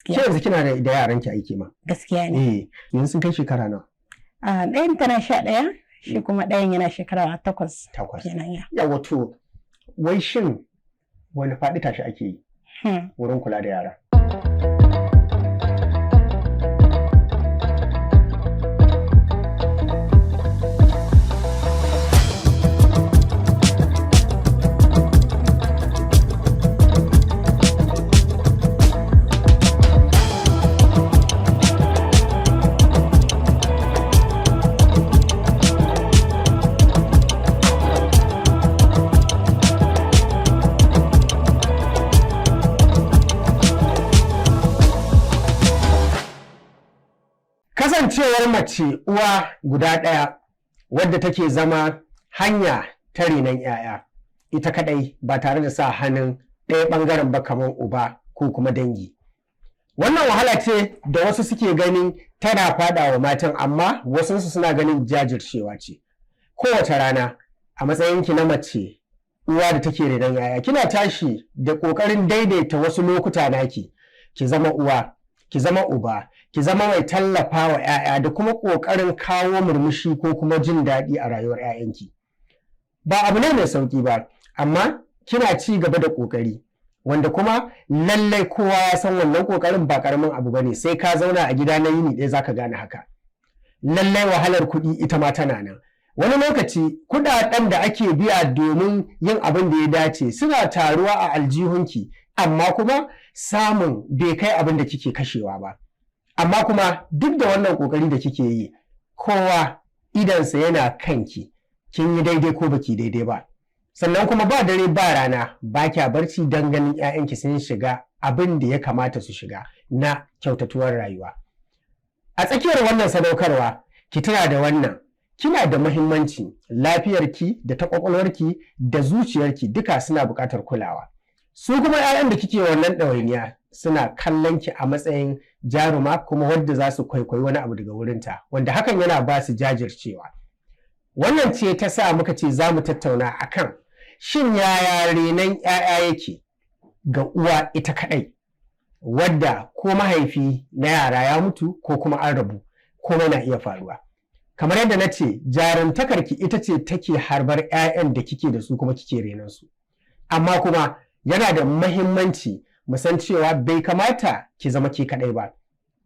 Gaskiya. Ke yanzu kina da yaranki aiki ma? Gaskiya ne. Eh, yanzu sun kai shekara nawa? Ɗayan tana 11, shi kuma ɗayan yana shekara 8. 8. Kenan ya. Yawa, to wai shin wani faɗi tashi ake yi wurin kula da yara? Kasancewar mace uwa guda ɗaya wadda take zama hanya ta renon 'ya'ya ita kaɗai ba tare da sa hannun ɗaya ɓangaren ba kamar uba ko kuma dangi. Wannan wahala ce da wasu suke ganin tana faɗa wa matan, amma wasunsu suna ganin jajircewa ce. Kowace rana a matsayinki na mace uwa da take renon 'ya'ya, kina tashi da ƙoƙarin daidaita wasu lokuta naki, ki zama uwa, ki zama uba, ki zama mai tallafa wa 'ya'ya da kuma ƙoƙarin kawo murmushi ko kuma jin daɗi a rayuwar 'ya'yanki. Ba abu ne mai sauƙi ba, amma kina ci gaba da ƙoƙari, wanda kuma lallai kowa ya san wannan ƙoƙarin ba ƙaramin abu bane, sai ka zauna a gida na yini ɗaya zaka gane haka. Lallai wahalar kuɗi ita ma tana nan. Wani lokaci kuɗaɗen da ake biya domin yin abin da ya dace suna taruwa a aljihunki, amma kuma samun bai kai abin da kike kashewa ba. Amma kuma duk da wannan ƙoƙari da kike yi, kowa idansa yana kanki, kin yi daidai ko baki daidai ba. Sannan kuma ba dare ba rana ba kya barci don ganin 'ya'yanki sun shiga abin da ya kamata su shiga na kyautatuwar rayuwa. A tsakiyar wannan sadaukarwa, ki tuna da wannan: kina da muhimmanci, lafiyarki da ta ƙwaƙwalwarki da zuciyarki duka suna buƙatar kulawa. Su kuma 'ya'yan da kike wannan ɗawainiya suna kallon ki a matsayin jaruma kuma wadda za su kwaikwayi wani abu daga wurinta, wanda hakan yana ba su jajircewa. Wannan ce ta sa muka ce za mu tattauna akan shin yaya renon 'ya'ya yake ga uwa ita kaɗai, wadda ko mahaifi na yara ya mutu ko kuma an rabu, komai na iya faruwa. Kamar yadda na ce, jarumtakarki ita ce take harbar 'ya'yan da kike da su kuma kike renon su. Amma kuma yana da mahimmanci mu san cewa bai kamata ki zama ke kaɗai ba.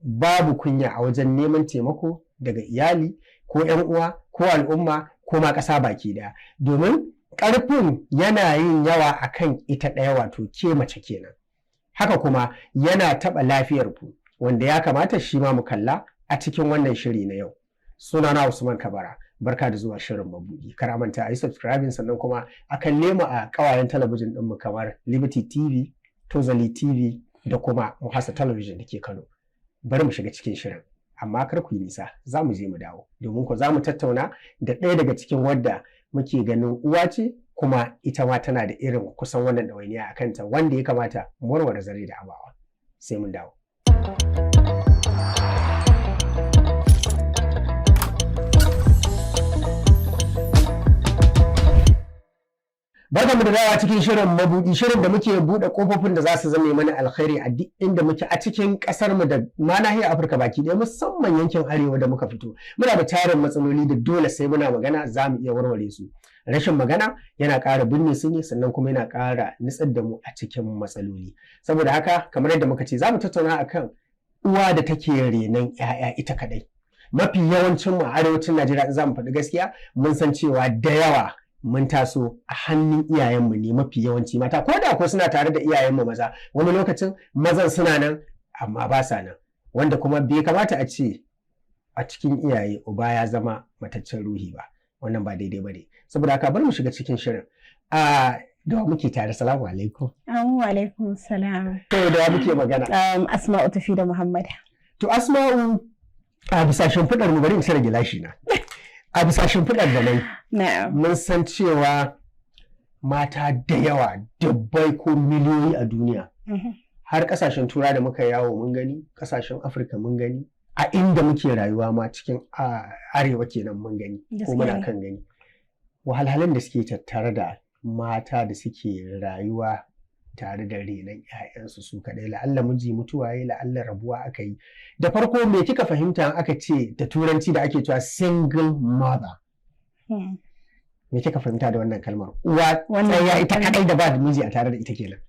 Babu kunya a wajen neman taimako daga iyali ko 'yan uwa ko al'umma ko ma ƙasa baki ɗaya, domin ƙarfin yana yin yawa akan ita ɗaya, wato ke mace kenan. Haka kuma yana taɓa lafiyar ku, wanda ya kamata shi ma mu kalla a cikin wannan shiri na yau. Sunana Usman Kabara, barka da zuwa shirin Mabuɗi. Kar a manta a yi subscribing, sannan kuma a kalle mu a ƙawayen talabijin ɗinmu kamar Liberty TV, Tozali TV da kuma Muhasa Talabijin da ke Kano. Bari mu shiga cikin shirin, amma kar ku yi nisa, za mu je mu dawo, domin ko za mu tattauna da ɗaya daga cikin wadda muke ganin uwa ce kuma ita ma tana da irin kusan wannan ɗawainiya a kanta, wanda ya kamata mu warware zare da abawa. Sai mun dawo. Barkanmu da dawowa cikin shirin Mabuɗi, shirin da muke buɗe ƙofofin da za su zame mana alkhairi a duk inda muke a cikin ƙasar mu da ma nahiyar Afirka baki ɗaya, musamman yankin arewa da muka fito. Muna da tarin matsaloli da dole sai muna magana za mu iya warware su. Rashin magana yana ƙara binne su ne, sannan kuma yana ƙara nutsar da mu a cikin matsaloli. Saboda haka, kamar yadda muka ce, za mu tattauna akan uwa da take renon 'ya'ya ita kaɗai. Mafi yawancin mu a arewacin Najeriya, in za mu faɗi gaskiya, mun san cewa da yawa mun taso a hannun iyayenmu ne, mafi yawanci mata, ko da ko suna tare da iyayenmu maza, wani lokacin mazan suna nan amma ba sa nan, wanda kuma bai kamata a ce a cikin iyaye uba ya zama mataccen ruhi ba. Wannan ba daidai ba ne. Saboda haka bari mu shiga cikin shirin. A da wa muke tare? Salamu alaikum. Amu alaikum salam. To, da wa muke magana? Asma'u tafi da Muhammad. To Asma'u, a bisa shimfiɗar mu, bari in cire gilashi na, a bisa shimfiɗar da nai, mun san cewa mata da yawa, dubbai ko miliyoyi a duniya, har kasashen Turai da muka yawo mun gani, kasashen Afirka mun gani, a inda muke rayuwa ma cikin arewa kenan mun gani ko muna kan gani, wahalhalun da suke tattare da mata da suke rayuwa tare da renon 'ya'yansu su kaɗai, la'alla miji mutuwa ya, la'alla rabuwa aka yi. Da farko, me kika fahimta in aka ce da Turanci da ake cewa single mother? Me kika fahimta da wannan kalmar, uwa Wannan tsaya ita kalmar- kaɗai da ba da miji a tare da ita kenan?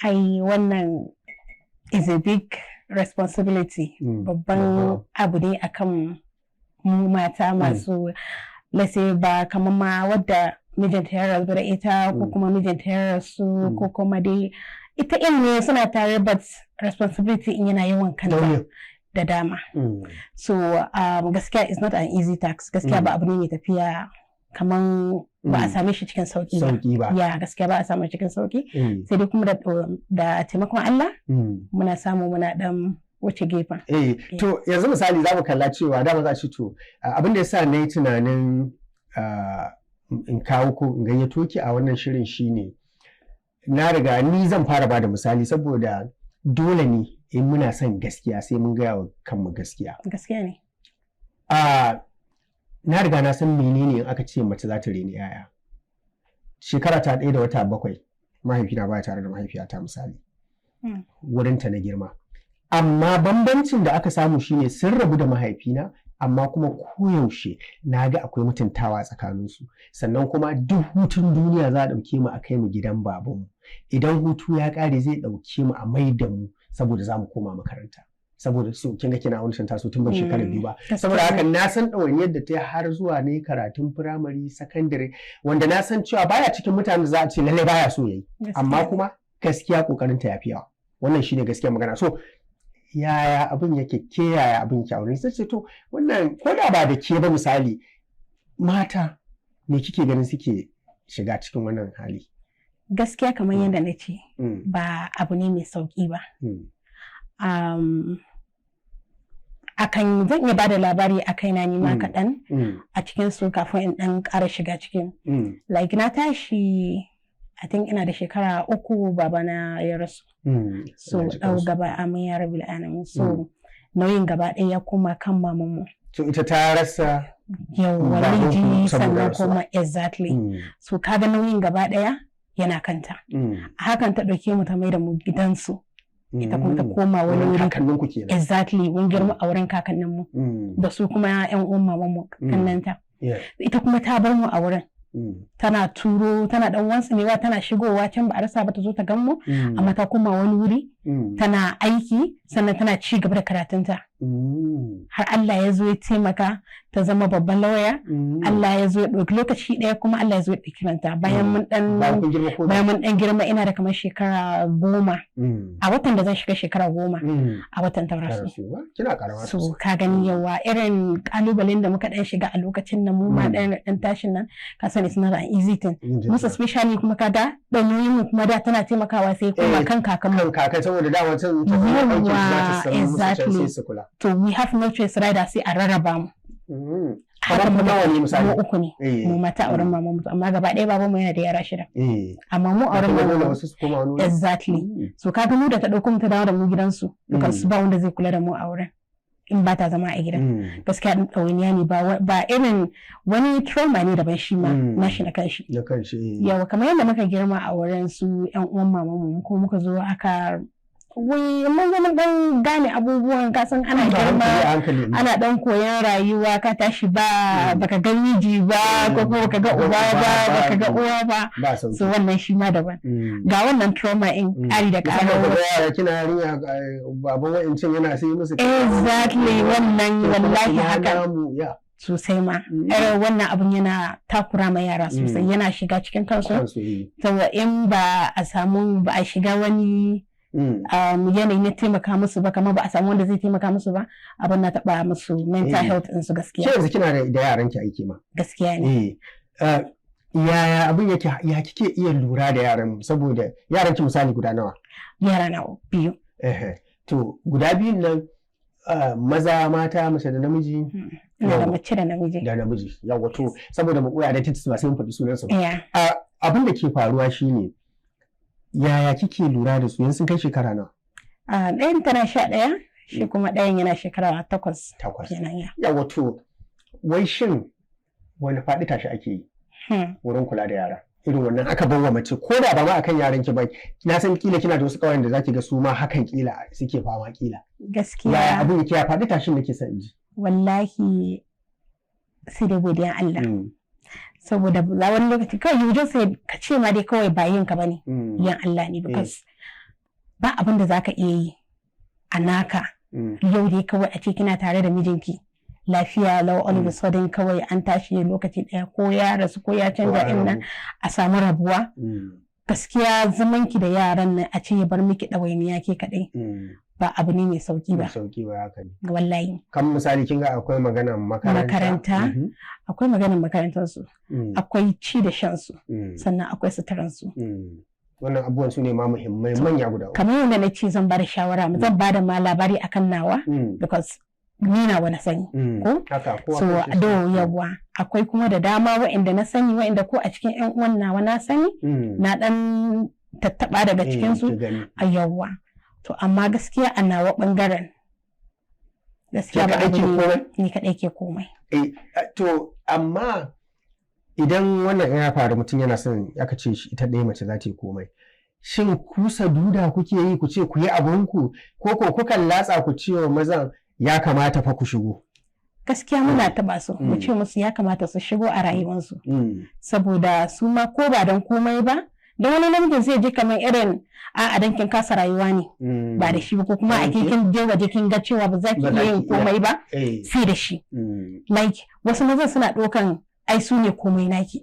Ai wannan is a big responsibility. Babban abu ne akan mu mata masu, let's say, ba kamar ma wadda mijinta ya rabu da ita ko kuma mijinta ya rasu ko kuma dai ita in ne suna tare, but responsibility in yana yawan kanta Nauyin. da dama. So gaskiya is not an easy task. Gaskiya ba abu ne mai tafiya kaman ba a same shi cikin sauki ba. Sauki ba. Ya, gaskiya ba a samu cikin sauki. Sai dai kuma da taimakon Allah muna samu muna dan wuce gefen. Eh, to yanzu misali za mu kalla cewa dama za a ce to abin da yasa na yi tunanin in kawo ko in gayyato ki a wannan shirin shine na riga ni zan fara ba da misali, saboda dole ne in muna son gaskiya sai mun gaya wa kanmu gaskiya. Gaskiya ne. Na riga na san menene in aka ce mace za ta reni 'ya'ya. Shekara ta 1 da wata 7 mahaifina baya tare da mahaifiyata misali. Wurinta na girma. Amma bambancin da aka samu shine sun rabu da mahaifina, amma kuma koyaushe na ga akwai mutuntawa tsakaninsu. Sannan kuma duk hutun duniya za a ɗauke mu a kai mu gidan babanmu. Idan hutu ya ƙare zai ɗauke mu a mai da mu saboda za mu koma makaranta. Saboda su kin ga kina wani taso tun ban shekara 2 ba. Saboda haka na san ɗawainiyar da ta yi har zuwa ne karatun firamare, sakandare, wanda na san cewa baya cikin mutanen da za a ce lallai baya so yayi. Amma kuma gaskiya kokarin ta yafi yawa. Wannan shine gaskiya magana. So yaya abin yake, ke yaya abin yake a wurin? Sai ce to wannan ko da ba da ke ba, misali mata me kike ganin suke shiga cikin wannan hali? Gaskiya kamar yadda na ce, ba abu ne mai sauki ba. Akan zan iya bada labari a kaina ni ma kaɗan a cikin su kafin in ɗan ƙara shiga cikin. Like na tashi, I think ina da shekara 3 babana ya rasu. So Allah ji ɗau kansu. gaba, amin ya rabbil alamin. So nauyin gaba ɗaya ya koma kan mamanmu. So ita ta rasa Yawwa, babanku miji saboda sannan rasuwa. kuma exactly. So kaga nauyin gaba ɗaya yana kanta. A hakan ta ɗauke mu ta mai da mu gidansu. Ita kuma ta koma wani Wurin wuri. kakanninku kenan. Exactly, mun girma a wurin kakanninmu. Da su kuma 'yan uwan mamanmu, kannanta. Ita kuma ta bar mu a wurin. Tana turo, tana dan wansunewa, tana shigowa can ba a rasa ba ta zo ta gan mu. Amma ta koma wani wuri tana aiki, sannan tana ci gaba da karatunta. Har Allah ya zo ya taimaka ta zama babban lauya. Allah ya zo ya ɗauki lokaci ɗaya kuma Allah ya zo ya ɗauki ranta bayan mun ɗan Bayan kun girma ko bayan mun ɗan girma, ina da kamar shekara 10. A watan da zan shiga shekara 10 a watan ta Ta rasu. rasu ba? Kina karama So sosai. ka gani yawa irin kalubalen da muka ɗan shiga a lokacin nan mu ma ɗan ɗan tashin nan, ka sani it's not an easy thing. Most especially kuma kaga ɗanyoyin mu kuma da tana taimakawa sai kuma Eh, kan kakanmu. Kan kakai, saboda dama can ta aikin za ta samu musu can Exactly. sai su kula. To we have no choice rather sai a rarraba mu. Haka Kamar ku nawa ne misali? Mu uku ne. Mu mata a wurin mamanmu mu, amma gaba ɗaya babanmu yana da yara shida. Amma mu a wurin Kuma dole mamanmu wasu su koma wani wuri. Exactly. So kaga mu da ta ɗauko mu ta dawo da mu gidansu. Because ba wanda zai kula da mu a wurin in ba ta zama a gidan. Gaskiya ɗin ɗawainiya ne ba irin wani trauma ne daban shi ma nashi na kanshi. Na kan shi. Yawa, kamar yadda muka girma a wurin su ƴan uwan mamanmu ko muka zo aka wai mun zo mun dan gane abubuwan, ka san ana A girma hankali, a hankali. ana dan koyon rayuwa, ka tashi ba baka ga miji ba ko kuma baka ga uba ba, baka ga uwa ba. Ba sauki. So wannan shi ma daban. Ga wannan trauma in ƙari da Musamman ƙara. ka ga yara kina yarinya, baban wa'incan yana sai musu. Exactly, wannan Ke kuma wallahi ina haka. namu, ya. Sosai ma. Irin wannan abun yana takura ma yara sosai, yana shiga cikin kansu. Kansu, eh. Saboda in ba a samu ba a shiga wani yanayi na taimaka musu ba, kamar ba a samu wanda zai taimaka musu ba, abin na taɓa musu mental health ɗinsu Ke gaskiya. yanzu kina da yaran ki aiki ma. Gaskiya ne. Eh. Yaya abin yake, ya kike iya lura da yaran, saboda yaran ki misali guda nawa? Yara na biyu. To guda biyun nan, maza, mata, mace da namiji? Ina da Yawwa. mace da namiji. Da namiji. Yawwa, to saboda mu koya identities ba sai mun faɗi sunan su ba. Yeah. Abin da ke faruwa shine yaya kike lura da su, yanzu sun kai shekara nawa? Ɗayan tana 11, shi kuma ɗayan yana shekara 8 8. kenan ya. Yawwa, to wai shin wani faɗi tashi ake yi wurin kula da yara? Irin wannan aka bar wa mace, ko da ba ma akan yaran ki ba, na san kila kina da wasu ƙawayen da zaki ga su ma hakan kila suke fama kila. Yaya Gaskiya, abin yake, ya faɗi tashin nake son in ji? Wallahi sai dai godiyan Allah, saboda za wani lokaci kawai you just say, ka ce ma dai kawai ba yin ka bane, yin Allah ne, because ba abin da zaka iya yi a naka. Yau dai kawai a ce kina tare da mijinki lafiya lau, all of a sudden kawai an tashi lokaci daya ko ya rasu ko ya canza Ko an din nan, rabu. a samu rabuwa. Gaskiya zamanki da yaran nan, a ce ya bar miki ɗawainiya ke kaɗai, ba abu ne mai sauki Mai ba. sauki ba, haka ne. Wallahi. Kan misali, kin ga akwai maganar makaranta. Makaranta. Akwai maganar makarantarsu, akwai ci da shan su, sannan akwai suturansu. Wannan abubuwan su ne ma muhimmai manya guda uku. Kamar yadda na ce zan bada shawara, zan bada ma labari akan nawa, because ni nawa na sani. Ko? Haka kowa So kan shi do yawa akwai kuma da dama waɗanda na sani, waɗanda ko a cikin ƴan uwan nawa na sani, na ɗan tattaɓa daga cikin su Ki gani. A yawa. To amma gaskiya a nawa ɓangaren, gaskiya Ke ba kaɗai abu ke ne komai? Ni kaɗai ke komai. Eh, to amma idan wannan ya faru, mutum yana son aka ce shi ita ɗaya mace za ta yi komai. Shin ku saduda kuke yi ku ce ku yi abunku, ko kukan latsa ku ce wa mazan ya kamata fa ku shigo? Gaskiya muna taɓa su, mu ce musu ya kamata su shigo a rayuwarsu, saboda su ma ko ba don komai ba, don wani namijin zai ji kamar irin a dan kin kasa rayuwa ne ba da shi ba, ko kuma a kin je waje kin ga cewa ba za ki Ba za iya yin ki iya. komai ba sai da shi. Like wasu mazan suna ɗaukan ai su ne komai naki,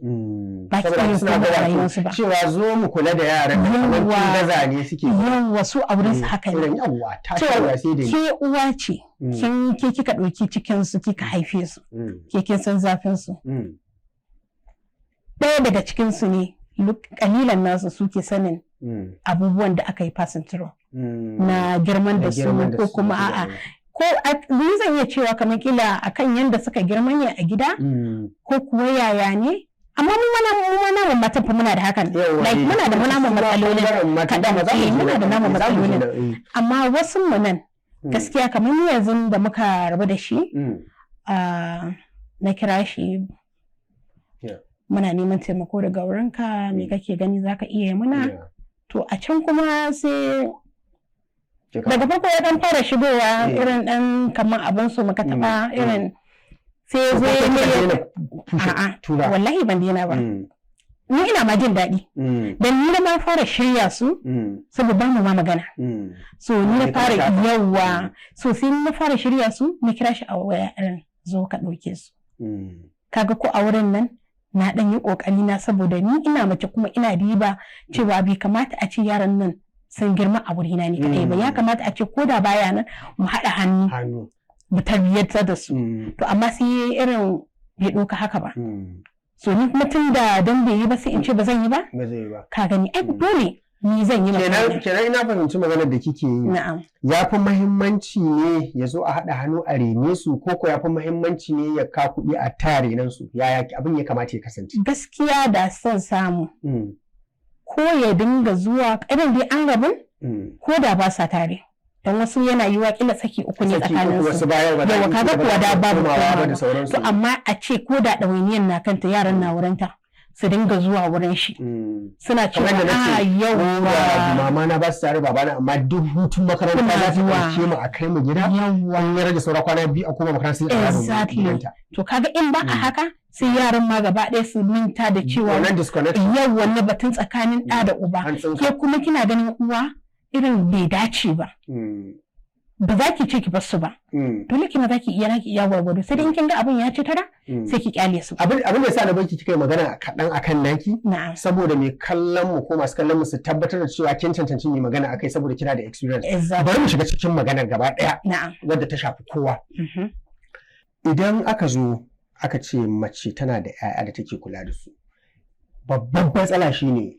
ba ki Saboda iya yin suna komai ga a wato rayuwarsu ba. cewa zo mu kula da yaran nan, kamar kin Yawwa. gaza ne suke. Yawa, su a wurin su haka ne. Irin yawwa ta Cewa shirya sai da ni. ke uwa ce, kin ke kika ɗauki cikin su, kika haife su, ke kin san zafin su. Ɗaya daga cikin su ne kalilan nasu suke sanin abubuwan da aka yi passing through na girman da Na su, girman da ko su, kuma a'a, ko ni zan iya cewa kamar kila akan yanda suka girma ne a gida, ko kuwa yaya ne, amma mu mana mu matan fa muna da hakan. Yawwa, like muna da namu Su ma matsalolin ɓangaren matan kaɗan, dama za mu eh, je muna da nan, namu za mu je matsalolin. nan, Amma wasu mu nan, gaskiya kamar ni yanzu da muka rabu da shi, na kira shi, muna neman taimako daga wurinka, me kake gani zaka iya yi muna? To a can kuma sai daga farko ya dan fara shigowa, irin dan kamar abin su muka taba, irin sai ya zo ya mai a'a, tura. Wallahi ban daina ba. Ni ina ma jin daɗi dan ni na ma fara shirya su, saboda ba mu ma magana. So ni na Ni ka fara shafa. Yawa, so sai ni na fara shirya su, na kira shi a waya, irin zo ka ɗauke su. Kaga ko a wurin nan na ɗan yi ƙoƙari na, saboda ni ina mace kuma ina diba cewa bai kamata a ce yaran nan sun girma a wurina ni kaɗai ba. Ya kamata a ce ko da baya nan mu haɗa hannu Hannu. mu tarbiyyantar da su. To amma sai irin bai ɗauka haka ba. So ni kuma tun da dan bai yi ba, sai in ce ba zan yi ba? Ba zai yi ba. Ka gani ai dole ni zan yi Kenan magana. Kenan ina fahimci maganar da kike yi. Na'am. Ya fi muhimmanci ne ya zo a haɗa hannu a rene su, ko ya fi muhimmanci ne ya ka kuɗi a taya renon su? Yaya abin ya kamata ya kasance? Gaskiya da son samu, ko ya dinga zuwa, irin dai an rabin, ko da ba sa tare, don wasu yana yiwa kila saki uku ne Saki uku, tsakanin wasu su. bayan ba za Yawa, a kaga iya kuwa da babu komawa ba da komawa. sauransu. To amma a ce ko da ɗawainiyan na kanta, yaran na wurinta, su dinga zuwa wurin shi, suna cewa Kamar da nace, a ko da yauwa. Mama na ba su tare babana, amma duk hutun makaranta Kuna za ta zuwa. ɗauke mu a kai mu gida. An ya rage saura kwana 2 a koma makaranta, sai a dawo da mu gidanta. To kaga in ba a haka, sai yaran ma gaba ɗaya su minta da cewa Wannan disconnect. Yau wannan batun tsakanin ɗa da uba. An tsinka. Ke kuma kina ganin uwa irin bai dace ba, ba za ki ce ki bar su ba. Dole kina za ki iya naki iya gwargwado, sai dai in kin ga abin ya ci tara, sai ki kyale su. Abin da yasa na barki kika yi magana kaɗan akan naki, saboda mai kallon mu ko masu kallon mu su tabbatar da cewa kin cancanci yi magana akai, saboda kina da experience. Bari mu shiga cikin maganar gaba ɗaya wadda ta shafi kowa. Idan aka zo aka ce mace tana da 'ya'ya da take kula da su, babban matsala shine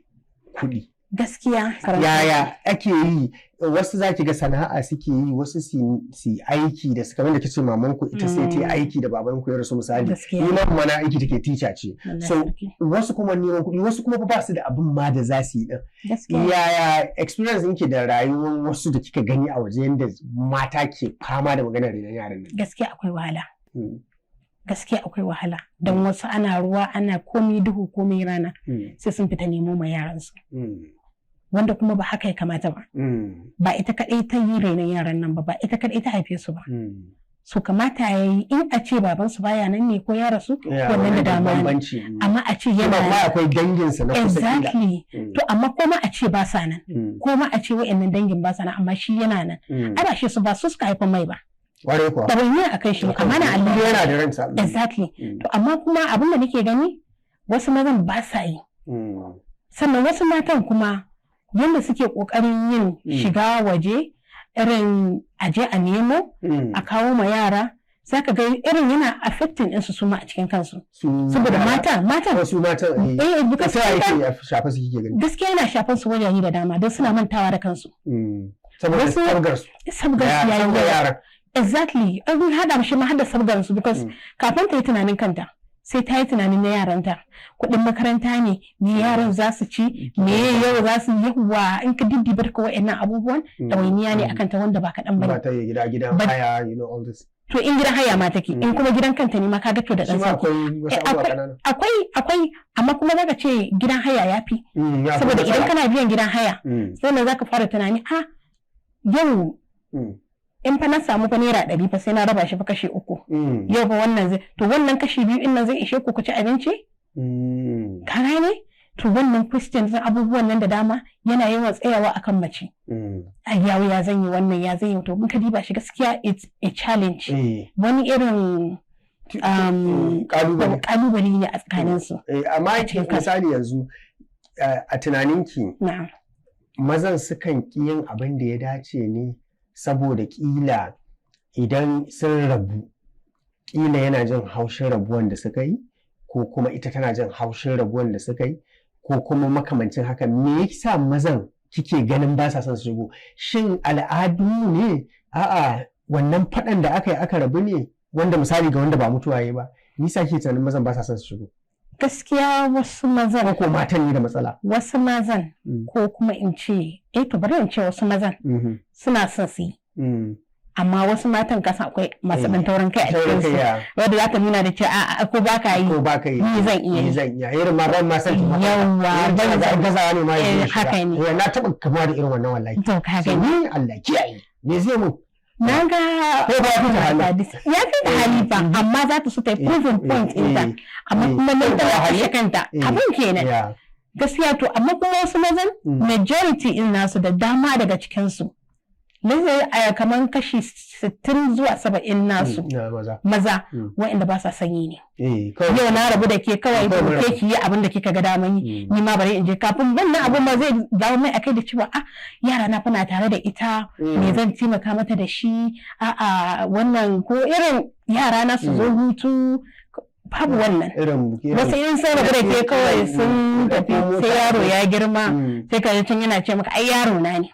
kuɗi. Gaskiya. Yaya ake yi? Wasu za ki ga sana'a suke yi, wasu su yi aiki da su, kamar da kace mamanku ita sai ta yi aiki da babanku ya rasu, misali. Ni ma mama na aiki take, teacher ce. Allah So sarki. wasu kuma neman kuɗi, wasu kuma ba su da abin ma da za su yi din. Yaya experience ɗinki da rayuwar wasu da kika gani a waje, yadda mata ke fama da maganar renon yaran nan? Gaskiya akwai wahala. Gaskiya akwai wahala, don wasu ana ruwa ana komi duhu komi rana sai sun fita nemo ma yaransu, wanda kuma ba haka ya kamata ba. Ba ita kaɗai ta yi renon yaran nan ba, ba ita kaɗai ta haife su ba. So kamata ya yi in a ce babansu baya nan ne ko ya rasu, wannan da dama ne. Bambanci. Amma a ce kuma yana kuma akwai danginsa na kusa kila. Exactly. To amma ko ma a ce ba sa nan, ko ma a ce wa'annan dangin ba sa nan, amma shi yana nan, ai ba shi su ba su suka haifa mai ba. Kwarai kuwa. Ɗawainiya a kan shi ne, amana Allah. Yana da ransa. Exactly. To amma kuma abin da nake gani, wasu mazan ba sa yi. Sannan wasu matan kuma yadda suke ƙoƙarin yin shiga waje, irin aje a nemo a kawo ma yara, za ka ga irin yana affecting ɗinsu su ma a cikin kansu. Saboda mata Wasu matan, eh. Eh, because Ta yake ya shafa su kike gani? Gaskiya yana shafan su wajaje da dama, don suna mantawa da kansu. Saboda sabgar su. Sabgar su yayi Sabgar yawa. yaran. Exactly, an hada shi ma hada sabgar su, because kafin ta yi tunanin kanta sai ta yi tunanin na yaranta, kuɗin makaranta ne, me yaran za su ci, me yau za su yi wa. In ka diddiba ka wa'annan abubuwan, ɗawainiya ne akan ta wanda ba kaɗan ba Ba ne. ta yi gida, gidan haya, all this. To in gidan haya ma take, in kuma gidan kanta ne ma, kaga to da Shi ɗan ma sauki. akwai wasu Eh, abubuwa ƙanana. Akwai, amma kuma zaka ce gidan haya ya fi Ya fi saboda idan matsala. kana biyan gidan haya, sannan zaka fara tunani, a yau in fa na samu fa ₦100 fa, sai na raba shi fa kashi uku. Yau fa wannan zai, to wannan kashi biyu in nan zai ishe ku ku ci abinci? Ka gane? To wannan questions, abubuwan nan da dama yana yawan tsayawa akan mace. Ai yawo ya zan yi wannan, ya zan yi? To in ka diba shi, gaskiya it's a challenge, wani irin Kalubale. Kalubale ne a tsakaninsu. Eh, amma A cikin kansu. Misali yanzu, a tunaninki, mazan sukan ƙi yin abin da ya dace ne saboda ƙila idan sun rabu, ƙila yana jin haushin rabuwan da suka yi, ko kuma ita tana jin haushin rabuwan da suka yi, ko kuma makamancin haka? Me yasa mazan kike ganin ba sa son su shigo? Shin al'adu ne, a'a wannan faɗan da aka yi aka rabu ne, wanda misali ga wanda ba mutuwa yayi ba, nisa kike tunanin mazan ba sa son su shigo? Gaskiya wasu mazan Ko matan ne da matsala? Wasu mazan, ko kuma in ce, eh, to bari in ce wasu mazan suna son su yi, amma wasu matan, kasan akwai masu ɗan taurin kai a Taurin cikin kai su, wanda za ta nuna da cewa a'a, ko ba ka yi, ko ba ka yi, ni zan iya ni yi. Zan iya irin ma ban ma san Yawwa, ban gazawa ne ma Eh, ya shiga. haka ne. Eh, na taɓa kama da irin wannan wallahi. To ka Sai gani. ni Allah kiyaye, me zai mu? Na ga Ko ba ya fita hali? Ya fi ta hali fa, amma za ta so ta yi proving point ɗinta, amma kuma nan Ko tana ba hali? kashe kanta. Abin kenan. Gaskiya to amma kuma wasu mazan, majority in nasu, da dama daga cikinsu, lallai a kamar kashi 60 zuwa 70 nasu, Na maza. Maza waɗanda ba sa sanyi ne. Eh, kawai. Yau na rabu da ke kawai, Kawai to mun ke rabu. ki yi abin da kika ga daman yi, ni ma bari in je. Kafin wannan abin ma zai dawo mai akai da cewa, a yara na fana tare da ita, me zan taimaka mata da shi? A'a, wannan ko irin yara na su zo hutu, babu wannan. Irin Wasu in sun rabu da ke kawai sun tafi, sai yaro ya girma, sai ka ji tun yana ce maka, ai yaro na ne,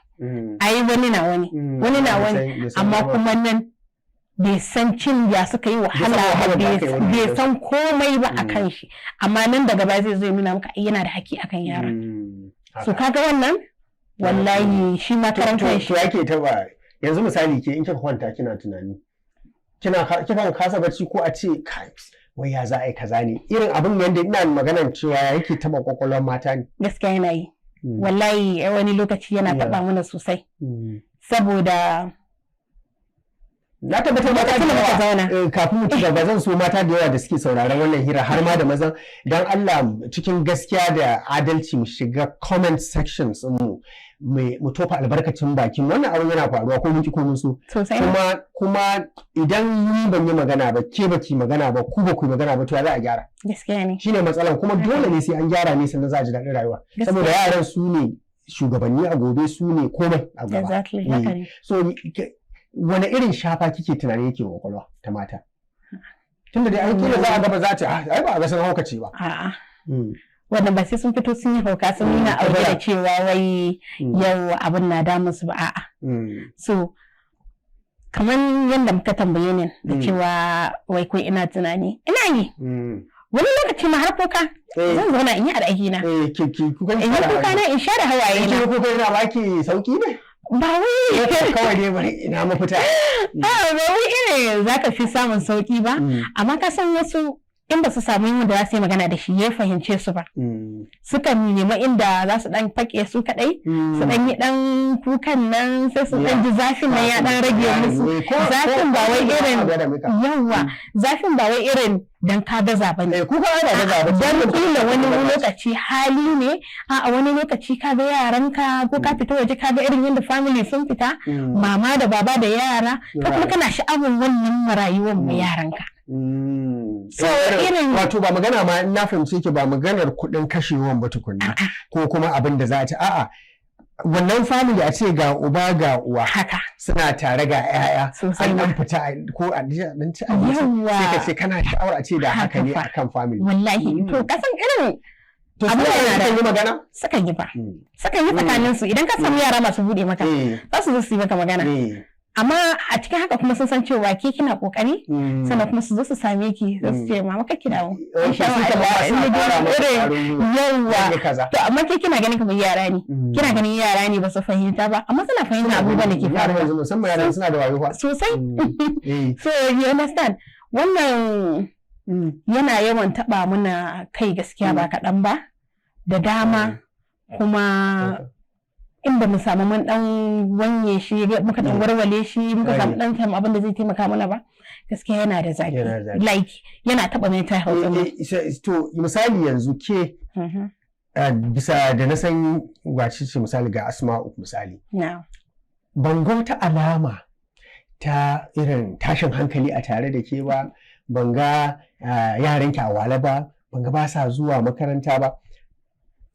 ai wani na wani, wani na wani, amma kuma nan bai san cin ya suka yi wahala ba, wahalar da aka yi wani bai gidan. san komai ba a kan shi, amma nan daga baya zai zo ya nuna maka ai yana da haƙƙi akan yara. So kaga wannan wallahi shi ma karan To kanshi. To yake taba yanzu, misali ke in kika kwanta kina tunani, kina kikan kasa bacci, ko a ce kai wai ya za a yi kaza ne, irin abin yanda ina maganan cewa yake taba kwakwalwar mata ne? Gaskiya yana yi wallahi, wani lokaci yana taba mana sosai, saboda Na tabbatar mata lokacin da da muka yawa zauna kafin mu ci gaba, zan so mata da yawa da suke sauraron wannan hira, har ma da mazan, dan Allah cikin gaskiya da adalci mu shiga comment sections mu mu tofa albarkacin bakin. Wannan abin yana faruwa ko mun ki ko mun so. Sosai. Kuma idan ni ban yi magana ba, ke baki magana ba, ku ba ku yi magana ba, to ya za a gyara? Gaskiya ne. Shine matsalan. Kuma dole ne sai an gyara ne sannan za a ji daɗin rayuwa, saboda yaran su ne shugabanni a gobe, su ne komai a gaba. Exactly, haka ne. So wane irin shafa kike tunanin yake wa kwakwalwa ta mata? Tunda dai an kila za a ga ba za a ce, "Ah, ai ba a ga sun haukace ba." A'a, wannan ba sai sun fito sun yi hauka sun nuna a waje da cewa wai yau abin na damun su ba, a'a. So kamar yadda muka tambaye ni da cewa wai ko ina tunani, ina yi. Wani lokaci ma har kuka zan zauna in yi a ɗakina. Eh, ki kukan In yi kuka na, in share hawaye ki na. Kuka yana baki sauki ne? Ba wai Kawai dai bari ina mafita. A'a, ba wai irin ce za ka fi samun sauki ba, amma ka san wasu in ba su samu yin da za su yi magana da shi ya fahimce su ba, sukan nemi inda za su dan fake su kadai, su dan yi dan kukan nan, sai su dan ji zafin nan ya dan rage musu. Zafin ba wai irin, yawa, zafin ba wai irin dan ka gaza ba ne. Kuka ai ba gaza ba. Dan kila wani lokaci hali ne, a wani lokaci ka ga yaranka ko ka fita waje ka ga irin yadda family sun fita, mama da baba da yara, ka kuma kana sha'awar wannan rayuwar ma yaranka. So irin Wato ba magana ma, in na fahimce ki, ba maganar kuɗin kashewan ba tukunna ko kuma abin da za a ci, a'a, wannan family a ce ga uba ga uwa suna tare, ga 'ya'ya, an dan fita ko a dan ci abinci, sai ka ce kana sha'awar a ce da haka ne akan family. Wallahi, to kasan irin To su ne yi magana? Sukan yi ba, sukan yi tsakanin su. Idan ka samu yara masu bude maka, za su zo su yi maka magana, amma a cikin haka kuma sun san cewa ke kina kokari. Sannan kuma su zo su same ki, za su ce, "Mama, kake dawo." Yawwa, to amma ke kina ganin kamar yara ne, kina ganin yara ne ba su fahimta ba, amma suna fahimta abubuwan da ke faruwa. Yanzu musamman yaran suna da wayo fa. Sosai. So you understand, wannan yana yawan taba muna kai gaskiya ba kaɗan ba da dama. Kuma in ba mu samu mun dan wanye shi, muka dan warware shi, muka samu dan samu abin da zai taimaka mana ba, gaskiya yana da zafi, like yana taba mental health. To misali yanzu ke, bisa da na san wace ce, misali ga Asma'u misali, ban ga wata alama ta irin tashin hankali a tare da ke ba, ban ga yaranki a wale ba, ban ga ba sa zuwa makaranta ba.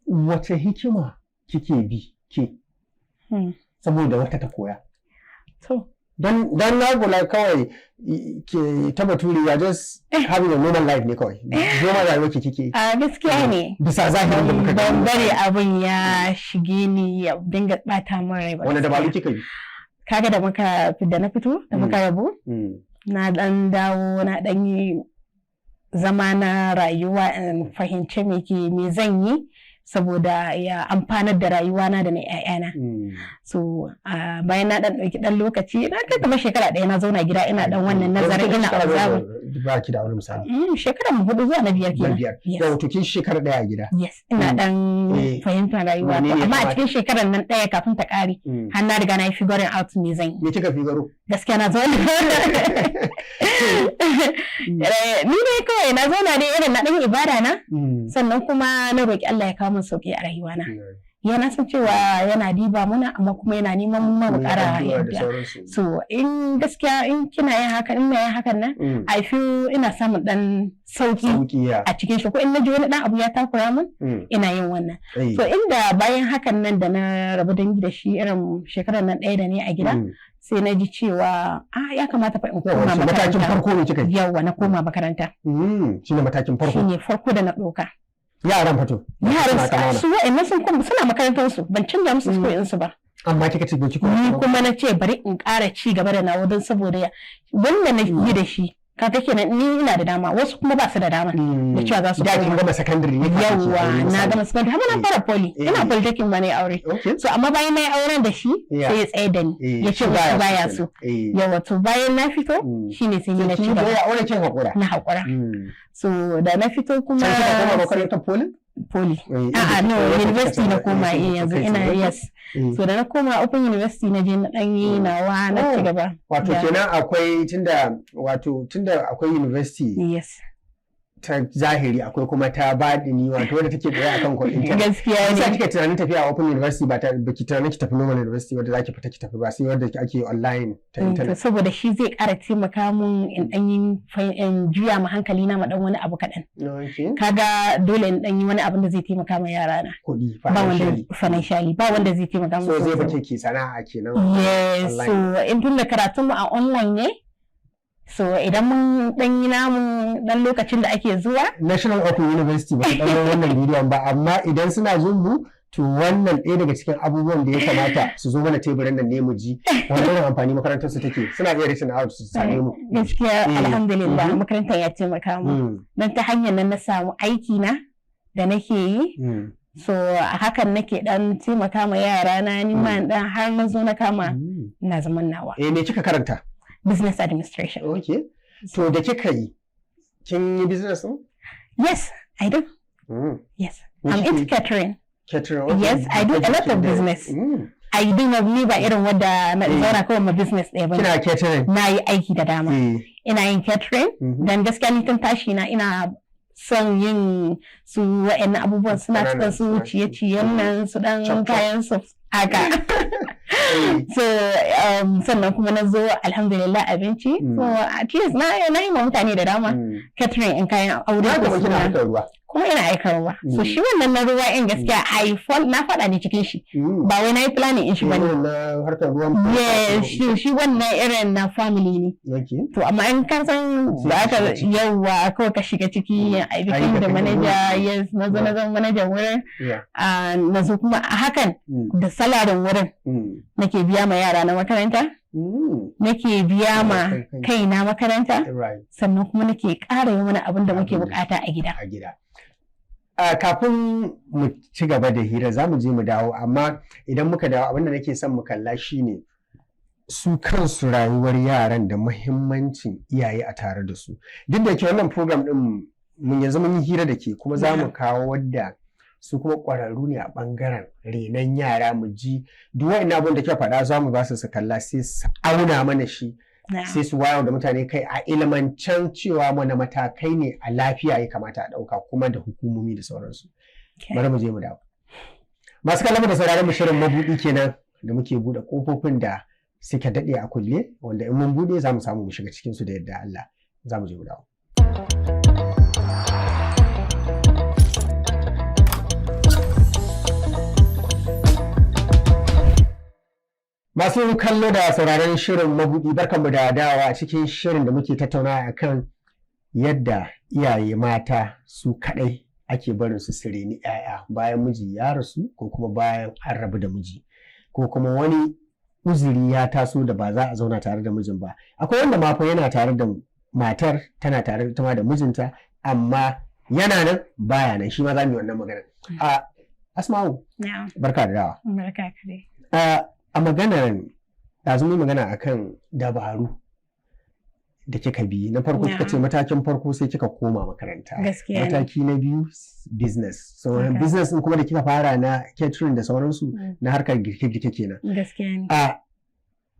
Wace hikima kike bi ke saboda wata ta koya? To. Don na kula kawai ke ta bature ya just having a normal life ne kawai. Normal rayuwa ke kike. A gaskiya ne. Bisa zahirin da muka Ban bari abin ya shige ni ya dinga bata min rai ba. Wani dabaru kika yi? Kaga da muka da na fito da muka rabu, na dan dawo, na dan yi zama na rayuwa in fahimci me ke me zan yi saboda ya amfanar da rayuwana da na 'ya'yana. So bayan na dan ɗauki ɗan lokaci, na kai kamar shekara 1 na zauna gida ina dan wannan nazarin, ina observe. Ba ki da aure misali? Shekarar mu 4 zuwa na 5 Na kenan. 5. Yes. Yau to kin shekara 1 a gida. Yes, ina dan fahimtar rayuwa. Menene ya Amma a kamata? cikin shekarar nan 1 kafin ta ƙare, har na riga na yi figuring out me zan yi. Me kika figaro? Gaskiya na zauna. Ni dai kawai na zauna dai irin na ɗan ibada na, sannan kuma na roƙi Allah ya kawo min sauƙi a rayuwana. Yana san cewa yana diba muna, amma kuma yana neman mu ma mu ƙara Addu'a da yadda. sauransu. So in gaskiya in kina yin haka, in na yin hakan nan, I feel ina samun ɗan sauƙi Sauki ya. a cikin shi, ko in na ji wani ɗan abu ya takura min, ina yin wannan. So inda bayan hakan nan da na rabu dangi da shi, irin shekarar nan 1 da ne a gida, sai na ji cewa ah, ya kamata fa in Yawa, koma so matakin makaranta. farko ne kika yi? Yawwa, na koma makaranta. Shine matakin farko. Shine farko da na ɗauka. Yaran fato. Yaran Suna ƙanana. su wa'annan sun kuma suna makarantar su, ban canza musu school ɗinsu ba. Amma kika ce ki Ni kuma na ce bari in ƙara ci gaba da nawa, don saboda wanda na yi da shi, kaga kenan ni ina da dama, wasu kuma ba su da dama da cewa za su Da kin koma. gama secondary ne kafin ki Yawwa, aure, na misali. gama secondary har na fara poly. Ina polytechnic ma na yi aure. So amma bayan na yi auren da shi, sai ya tsaye da ni, ya ce shi wasu baya so. So yawa, to bayan na fito, shine sai ni na Sai ci kin gaba. yi aure kin haƙura. Na haƙura. So da na fito kuma Sai kika koma makarantar poly? Poly, a'a, no, university na koma. Yanzu ina, yes. So da na koma Open University, na je na ɗan yi nawa, na ci gaba. Wato kenan akwai, tunda, wato tunda akwai university ta zahiri, akwai kuma ta baɗini, wato wadda take tsaye akan ko internet. Gaskiya Yasa ne. kika tunanin tafiya a Open University, ba ta baki tunanin ki tafi normal university wadda zaki fita ki tafi ba, sai wadda ake online ta To internet? saboda shi zai ƙara taimaka mun in ɗan yi in juya ma hankali na ma ɗan wani abu kaɗan. Kaga dole in ɗan yi wani abin da zai taimaka ma yara na. Kuɗi. Ba wanda Financially. Financially, ba wanda zai taimaka So musu. zai fice ki sana'a kenan. Yes, Online. so in tun da karatun mu a online ne, so idan mun ɗan yi namu ɗan lokacin da ake zuwa. National Open University ba su ɗan wannan bidiyon ba, amma idan suna jin mu, to wannan ɗaya daga cikin abubuwan da ya kamata su zo mana teburin nan ne mu ji wani irin amfani makarantar su take. Suna iya reaching out su same mu. Gaskiya, alhamdulillah, makarantar ya taimaka mu. Don ta hanyar nan na samu aiki na da nake yi. So a hakan nake dan taimaka ma yara na, ni ma dan har na zo na kama ina zaman nawa. Eh, me kika karanta? Business administration. Okay. To, da kika yi, kin yi business din? Yes, I do. Yes. Me I'm kike into yi? catering. Catering. Okay. Yes, I do a lot of business. I do not, ni ba irin wadda na zauna kawai ma business ɗaya ba. Kina catering? Na yi aiki da dama. Ina yin catering. Dan gaskiya ni tun tashi na ina son yin su wa'annan abubuwan, suna Ƙananan cikin su snacks. ciye-ciyen nan, su dan Chop, chop. kayan su haka. So sannan kuma na zo, alhamdulillah, abinci. So at least na yi ma mutane da dama catering in kayan aure Na ko kuma kina suna. harkar ruwa. Kuma ina aikarwa. So shi wannan na ruwa in gaskiya I fall, na faɗa ne cikin shi. Ba wai na yi planning in shi bane. Irin na harkar ruwan. Yes, shi wannan irin na family ne. To amma in ka san Sai ba ka ka shiga ciki. Yawwa, kawai ka shiga ciki. I became Ai, the ka kai manager. wurin. Yes, na zo na zama manajan wurin. Ah, na zo kuma a hakan da salarin wurin nake biya ma yara na makaranta, nake biya ma Kai- kai. kaina makaranta, sannan kuma nake ƙara yi wani abin da muke Abin da- bukata a gida. A gida. Kafin mu ci gaba da hira, za mu je mu dawo, amma idan muka dawo, abin da nake son mu kalla shine su kansu rayuwar yaran da muhimmancin iyaye a tare da su. Duk da ke wannan program din mun yanzu mun yi hira da ke, kuma za mu kawo wadda su kuma ƙwararru ne a ɓangaren renon yara, mu ji duk wa'in abin da ke faɗa, za mu ba su su kalla, sai su auna mana shi, sai su wayar da mutane kai a ilmancan cewa mana matakai ne a lafiya ya kamata a ɗauka, kuma da hukumomi da sauransu. Bari mu je mu dawo. Masu kallon da sauraron mu, shirin Mabuɗi kenan da muke buɗe ƙofofin da suka daɗe a kulle, wanda in mun buɗe za mu samu mu shiga cikin su da yadda Allah. Za mu je mu dawo. Masu kallo da sauraron shirin Mabuɗi, barkanmu da dawowa a cikin shirin da muke tattaunawa akan yadda iyaye mata su kaɗai ake barin su su reni 'ya'ya bayan miji ya rasu, ko kuma bayan an rabu da miji, ko kuma wani uzuri ya taso da ba za a zauna tare da mijin ba. Akwai wanda ma fa yana tare da matar, tana tare ita ma da mijinta, amma yana nan baya nan. Shi ma za mu yi wannan magana. A Asma'u, Na'am. barka da dawowa. Barka ka dai. A maganar ɗazu mun yi magana akan dabaru da kika bi. Na farko kika ce matakin farko sai kika koma makaranta. Gaskiya ne. Mataki na biyu, business. So business din kuma da kika fara na catering da sauransu, na harkar girke-girke kenan. Gaskiya ne. A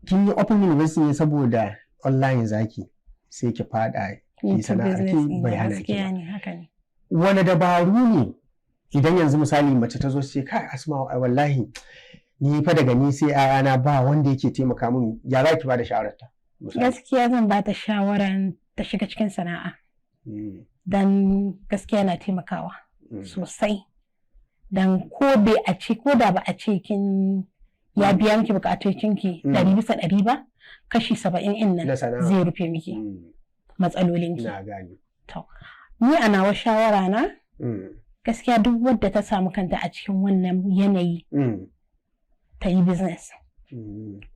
kin yi Open University ne saboda online zaki sai ki fada ki Into sana'ar business ki ɗin, bai hana ki gaskiya ba. ne, haka ne. Wani dabaru ne idan yanzu misali mace ta zo sai, "Kai Asma'u, ai wallahi ni fa daga ni sai 'ya'yana, ba wanda yake taimaka min," ya za ki ba da shawararta misali? Gaskiya zan ba ta shawaran ta shiga cikin sana'a. Dan gaskiya na taimakawa sosai. Dan ko bai a ce, ko da ba a ce kin ya biya miki bukatocinki 100% ba, kashi 70 in nan Na sana'a. zai rufe miki matsalolinki. Na gane. Ni a nawa shawara na, gaskiya duk wadda ta samu kanta a cikin wannan yanayi ta yi business.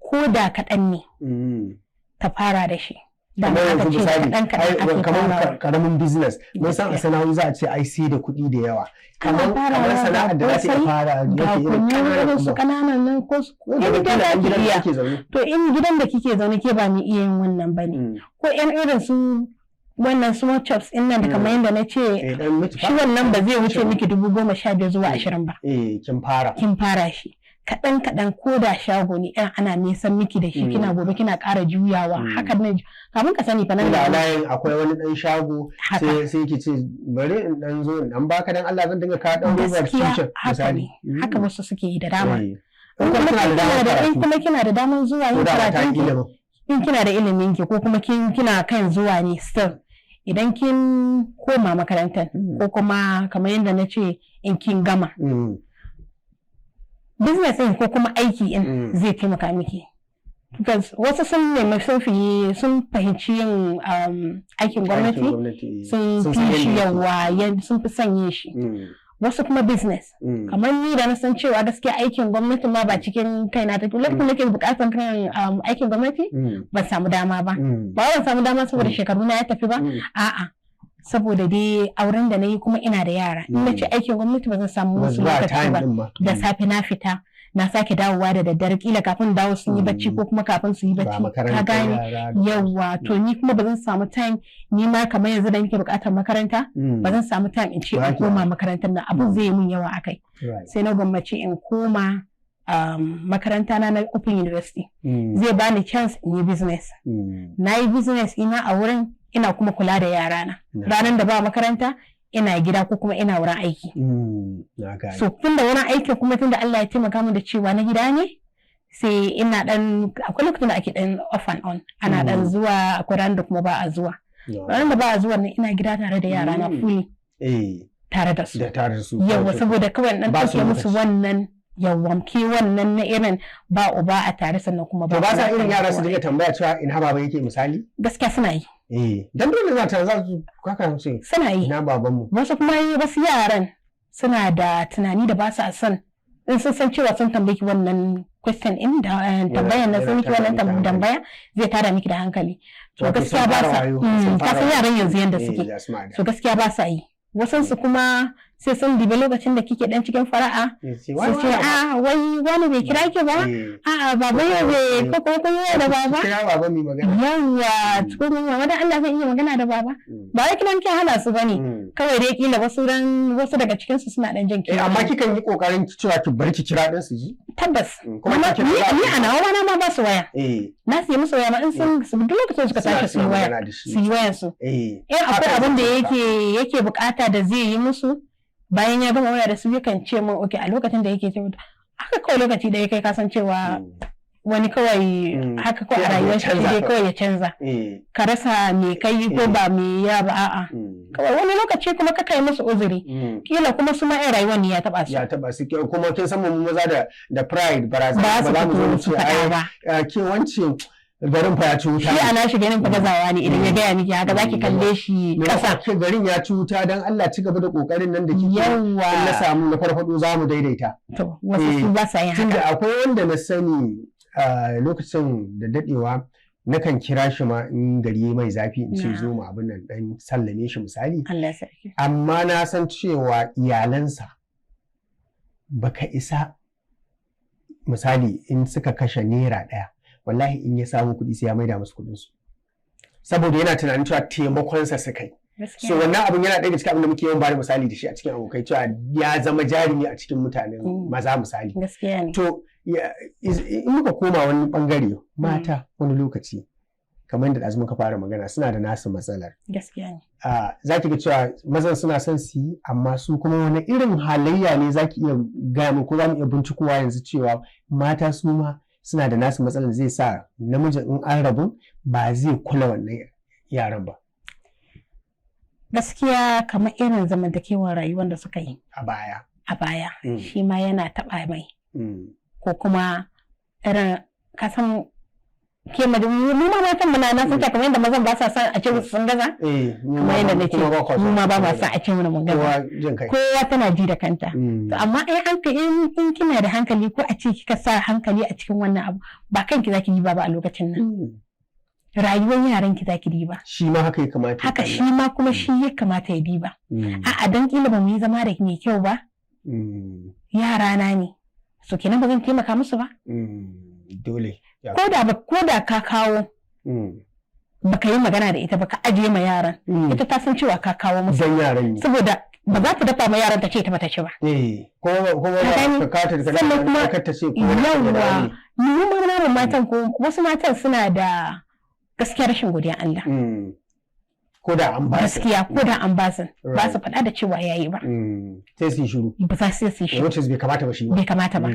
Ko da kaɗan ne ta fara da shi. Da Kamar aka yanzu ce misali, kaɗan kaɗan ai, ake kamar farawa. karamin business mun san a Gaskiya. sana'o'i za a ce ai sai da kuɗi da yawa, Ana kamar farawa kamar sana'ar da za ta iya ga fara kosai, ga yake irin kunu ƙananan irin su kuma. ƙananan nan ko su Wanda in kila dai za a ki gidan da iya. ake zaune. To, in gidan da kike zaune ke ba mai iya yin wannan bane. Ko yan irin su wannan small chops ɗin nan da kamar yadda na ce, Eh, dan meat shi pie. wannan ba zai wuce miki 15,000 zuwa 20 ba. Eh, kin fara. Kin fara shi kaɗan kaɗan, ko da shago ne ɗan ana nesan miki da shi, kina gobe kina ƙara juyawa, hakan nan kamun ka sani fa nan Kila da a layin akwai wani dan shago, sai ki ce bari in dan zo in dan baka, dan Allah zan dinga ka dan robar Gaskiya cincin haka misali. ne, haka wasu suke yi da dama. Eh. In In kuma kuma kina da kina damar da in karatu, kuma kina da damar zuwa ko yin da ba ta karatun ki, ilimin. in kina da ilimin ki, ko kuma kina kan zuwa ne still, idan kin koma makarantar, ko kuma kamar yadda na ce, in kin gama business din ko kuma aiki in zai taimaka miki, because wasu sun nemi sun fi sun fahimci yin aikin gwamnati, Aikin gwamnati. sun Sun fi san shi yadda yake. yawa, sun fi son yin shi, wasu kuma business. Kamar ni da na san cewa gaskiya aikin gwamnati ma ba cikin kaina take, lokacin da nake bukatar kan aikin gwamnati ban samu dama ba. Ba wai ban samu dama saboda shekaru na ya tafi ba, a'a, saboda dai auren da na yi, kuma ina da yara. In na ce aikin gwamnati, ba zan samu Wasu musu ba lokaci time ba. din ma. Da safe na fita, Na sake dawowa da daddare, kila kafin dawo sun yi bacci ko kuma kafin su yi Ba bacci, ka makarantar gane? yara. Yawwa, to ni kuma ba zan samu time, ni ma kamar yanzu da nake bukatar makaranta, ba zan samu time in ce Ba in ki koma makarantar nan, abun zai yi min yawa akai. Sai na gwammaci in koma makaranta na na Open University. Zai bani chance in yi business. Na yi business ina a wurin, ina kuma kula da yarana. Ranar da ba makaranta ina gida ko kuma ina wurin aiki. Na gane. So tun da wurin aiki kuma, tun da Allah ya taimaka min da cewa na gida ne, sai ina dan, akwai lokacin da ake dan off and on, ana dan zuwa, akwai ranar da kuma ba a zuwa. Ranar da ba a zuwa nan ina gida tare da yara na, fully tare da su. Da tare da su. Yawa, saboda kawai dan Ba su ɗauke musu lokaci. wannan yawan ke, wannan na irin ba uba a tare, sannan kuma ba To ba sa kula irin da yara su kowa. dinga tambaya cewa ina baba yake, misali? Gaskiya suna yi. Eh, dan dole za su kaka ce Suna yi. ina babanmu. Wasu kuma wasu yaran suna da tunani da ba su son in sun san cewa sun tambaye ki wannan question in da tambayan nan, sun Yana miki wannan tada miki hankali. Tambaya zai tada miki da hankali. To Wato gaskiya sun ba fara sa wayo, sun ka fara san yaran wayo. yanzu yanda suke. They are smart. So gaskiya ba sa yi. Wasan su kuma sai sun dibi lokacin da kike dan cikin fara'a, Eh, ce, su wai ce, wai "A wai wani bai kira ki ba? A'a, baba yau bai, ko kuma kun yi da baba?" Kira baba mai magana. Yawwa, ko kuma, "Mama, dan Allah zan iya magana da baba?" Ba wai kiran kin hana su bane. Kawai dai kila wasu ran wasu daga cikin su suna dan jin Eh, amma kewa. kikan yi kokarin cewa ki bar ki kira din su ji. Tabbas. Kuma Kuma ki kira ni za ni a nawa ma na ma ba su waya. Na siya musu waya ma, in sun su duk lokacin suka tashi su yi suna waya. magana da shi. Su yi wayan su. In akwai Haka abin da zai yake bukata da zai yi musu, bayan ya gama waya da su yakan ce min okay. A lokacin da yake ce min haka, kawai lokaci da ya kai kasan cewa wani kawai haka kawai a Sai abu ya rayuwar shi canza dai kawai. Kawai ya canza. Ka rasa me kai ko ba me ya ba, a'a. Kawai wani lokaci kuma ka kai musu uzuri. Kila kuma su ma 'yan rayuwar ne ya taba su. Ya taba su, kuma kin san mu maza da pride, barazana, Ba ba su za mu zo mu fito su ce faɗa ai ba. Ke wance, garin fa ya ci wuta. Shi a nashi ganin fa gazawa ne idan ya gaya miki haka, zaki kalle shi kasa kasa. Ke garin ya ci wuta, dan Allah ci gaba da kokarin nan da kike, in na samu na farfado za mu daidaita. To wasu su ba sa yin Tunda haka. akwai wanda na sani a lokacin da dadewa, nakan kira shi ma in gari yayi mai zafi, in ce zo mu abin nan, dan sallame shi misali. Allah sarki. Amma na san cewa iyalansa baka isa, misali in suka kashe ₦1, wallahi in ya samu kuɗi sai ya maida musu kuɗinsu, saboda yana tunanin cewa taimakonsa suka yi. So wannan abin yana ɗaya daga cikin abin da muke yawan bada misali da shi a cikin abokai, cewa ya zama jarumi a cikin mutanen maza misali. Gaskiya ne. To in muka koma wani bangare, mata wani lokaci, kamar yadda ɗazu muka fara magana, suna da nasu matsalar. Gaskiya ne. Za ki ga cewa mazan suna son su yi, amma su kuma wani irin halayya ne za ki iya gaya min ko za mu iya bincikowa yanzu cewa mata su ma suna da nasu matsalar zai sa namijin in an rabu ba zai kula wannan yaran ba? Gaskiya kamar irin zamantakewar rayuwar da suka yi a baya. A baya, shi ma yana taɓa mai, ko kuma irin kasan ke mu ma matan muna na san kamar yadda mazan ba sa son a ce musu sun gaza. Eh, mu Kamar yadda na ce, kuma ba kwa mu son. ma ba ma son a ce mana mun gaza. Kowa jin kai. Kowa tana ji da kanta. To amma in an in kina da hankali, ko a ce kika sa hankali a cikin wannan abu, ba kanki zaki diba ba a lokacin nan, rayuwar yaran ki zaki diba. Shi ma haka ya kamata ya Haka kalla. shi ma kuma shi ya kamata ya diba. A'a, dan kila ba mu yi zama da mai kyau ba, yara na ne, so kenan ba zan taimaka musu ba. Dole. Ko da ka kawo, baka yi magana da ita ba, ka ajiye ma yaran, ita ta san cewa ka kawo musu. Dan yaran ne. Saboda ba za ta dafa ma yaran ta ce ita bata ci ba. Eh, kuma Ka ba gani? ka kata da Sannan kuma- ka ta ce ko Yawwa, mu ma namu matan, ko wasu matan suna da gaskiya rashin godiyan Allah. Ko da an ba su. Gaskiya ko da an ba su, ba su faɗa da cewa yayi ba. Sai su yi shiru. Ba za su yi shi. Which is bai kamata ba shi ba. Bai kamata ba.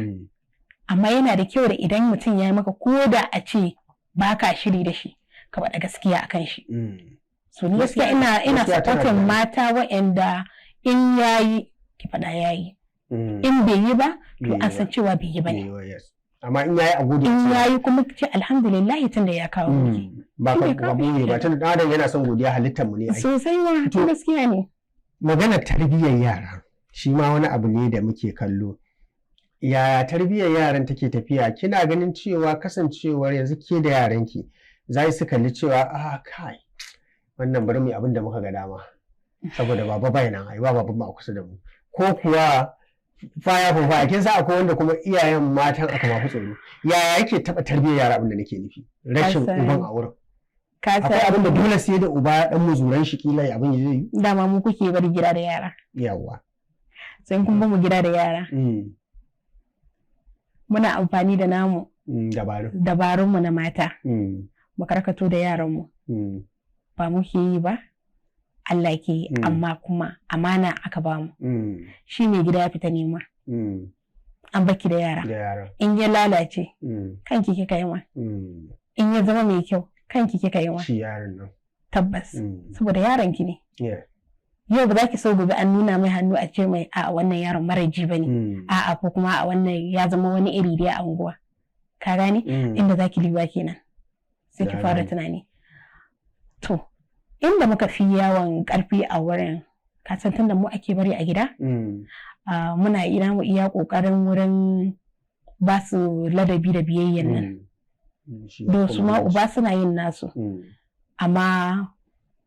Amma yana da kyau da idan mutum ya yi maka, ko da a ce ba ka shiri da shi, ka faɗa gaskiya akan shi. So ni gaskiya ina Gaskiya tana da supporting daɗi. mata waɗanda in yayi ki faɗa yayi. In bai yi ba, to Bai yi an san ba. cewa bai yi ba Bai ne. yi ba, yes. Amma in yayi a gode. In yayi kuma ki ce alhamdulillah tunda ya kawo miki. Ba ka Shi ne ba kawai. ɓoye ba, tunda ɗan adam yana son godiya, halittar mu ne ai. Sosai ma. To- Gaskiya ne. Maganar tarbiyyar yara shi ma wani abu ne da muke kallo. Yaya tarbiyyar yaran take tafiya? Kina ganin cewa kasancewar yanzu ke da yaranki za su kalli cewa a kai wannan, bari mu yi abin da muka ga dama saboda baba bai nan, ai ba baban mu a kusa da mu, ko kuwa Fire for fire. Kin sa akwai wanda kuma iyayen matan aka mafi tsoro. Yaya yake taɓa tarbiyyar yara, abin da nake nufi? Rashin uban a wurin. Ka Akwai san abin da dole sai da uba dan muzuran shi kila ya abin zai yi. Dama mu kuke bari gida da yara. Sai kun bamu gida da yara, muna amfani da namu Dabaru. dabarunmu na mata mu karkato da yaranmu. Ba muke yi ba, Allah ke yi, amma kuma amana aka bamu. Shi mai gida ya fita nema, an baki da yara. Da yara. In ya lalace, kanki kika yi ma. In ya zama mai kyau, kanki kika yi ma. Shi yaron nan. Tabbas, saboda yaron ki ne. Yau ba za ki so gobe an nuna mai hannu a ce mai a wannan yaron mara ji bane, a'a, ko kuma a wannan ya zama wani iri dai a unguwa, ka gane? Inda za ki liwa kenan, sai ki Ya fara gane. tunani. To, inda muka fi yawan karfi a wurin, kasan tunda mu ake bari a gida, muna ina mu iya kokarin wurin ba su ladabi da biyayyan nan. Shi Don su ma kuma uba suna yin nasu, amma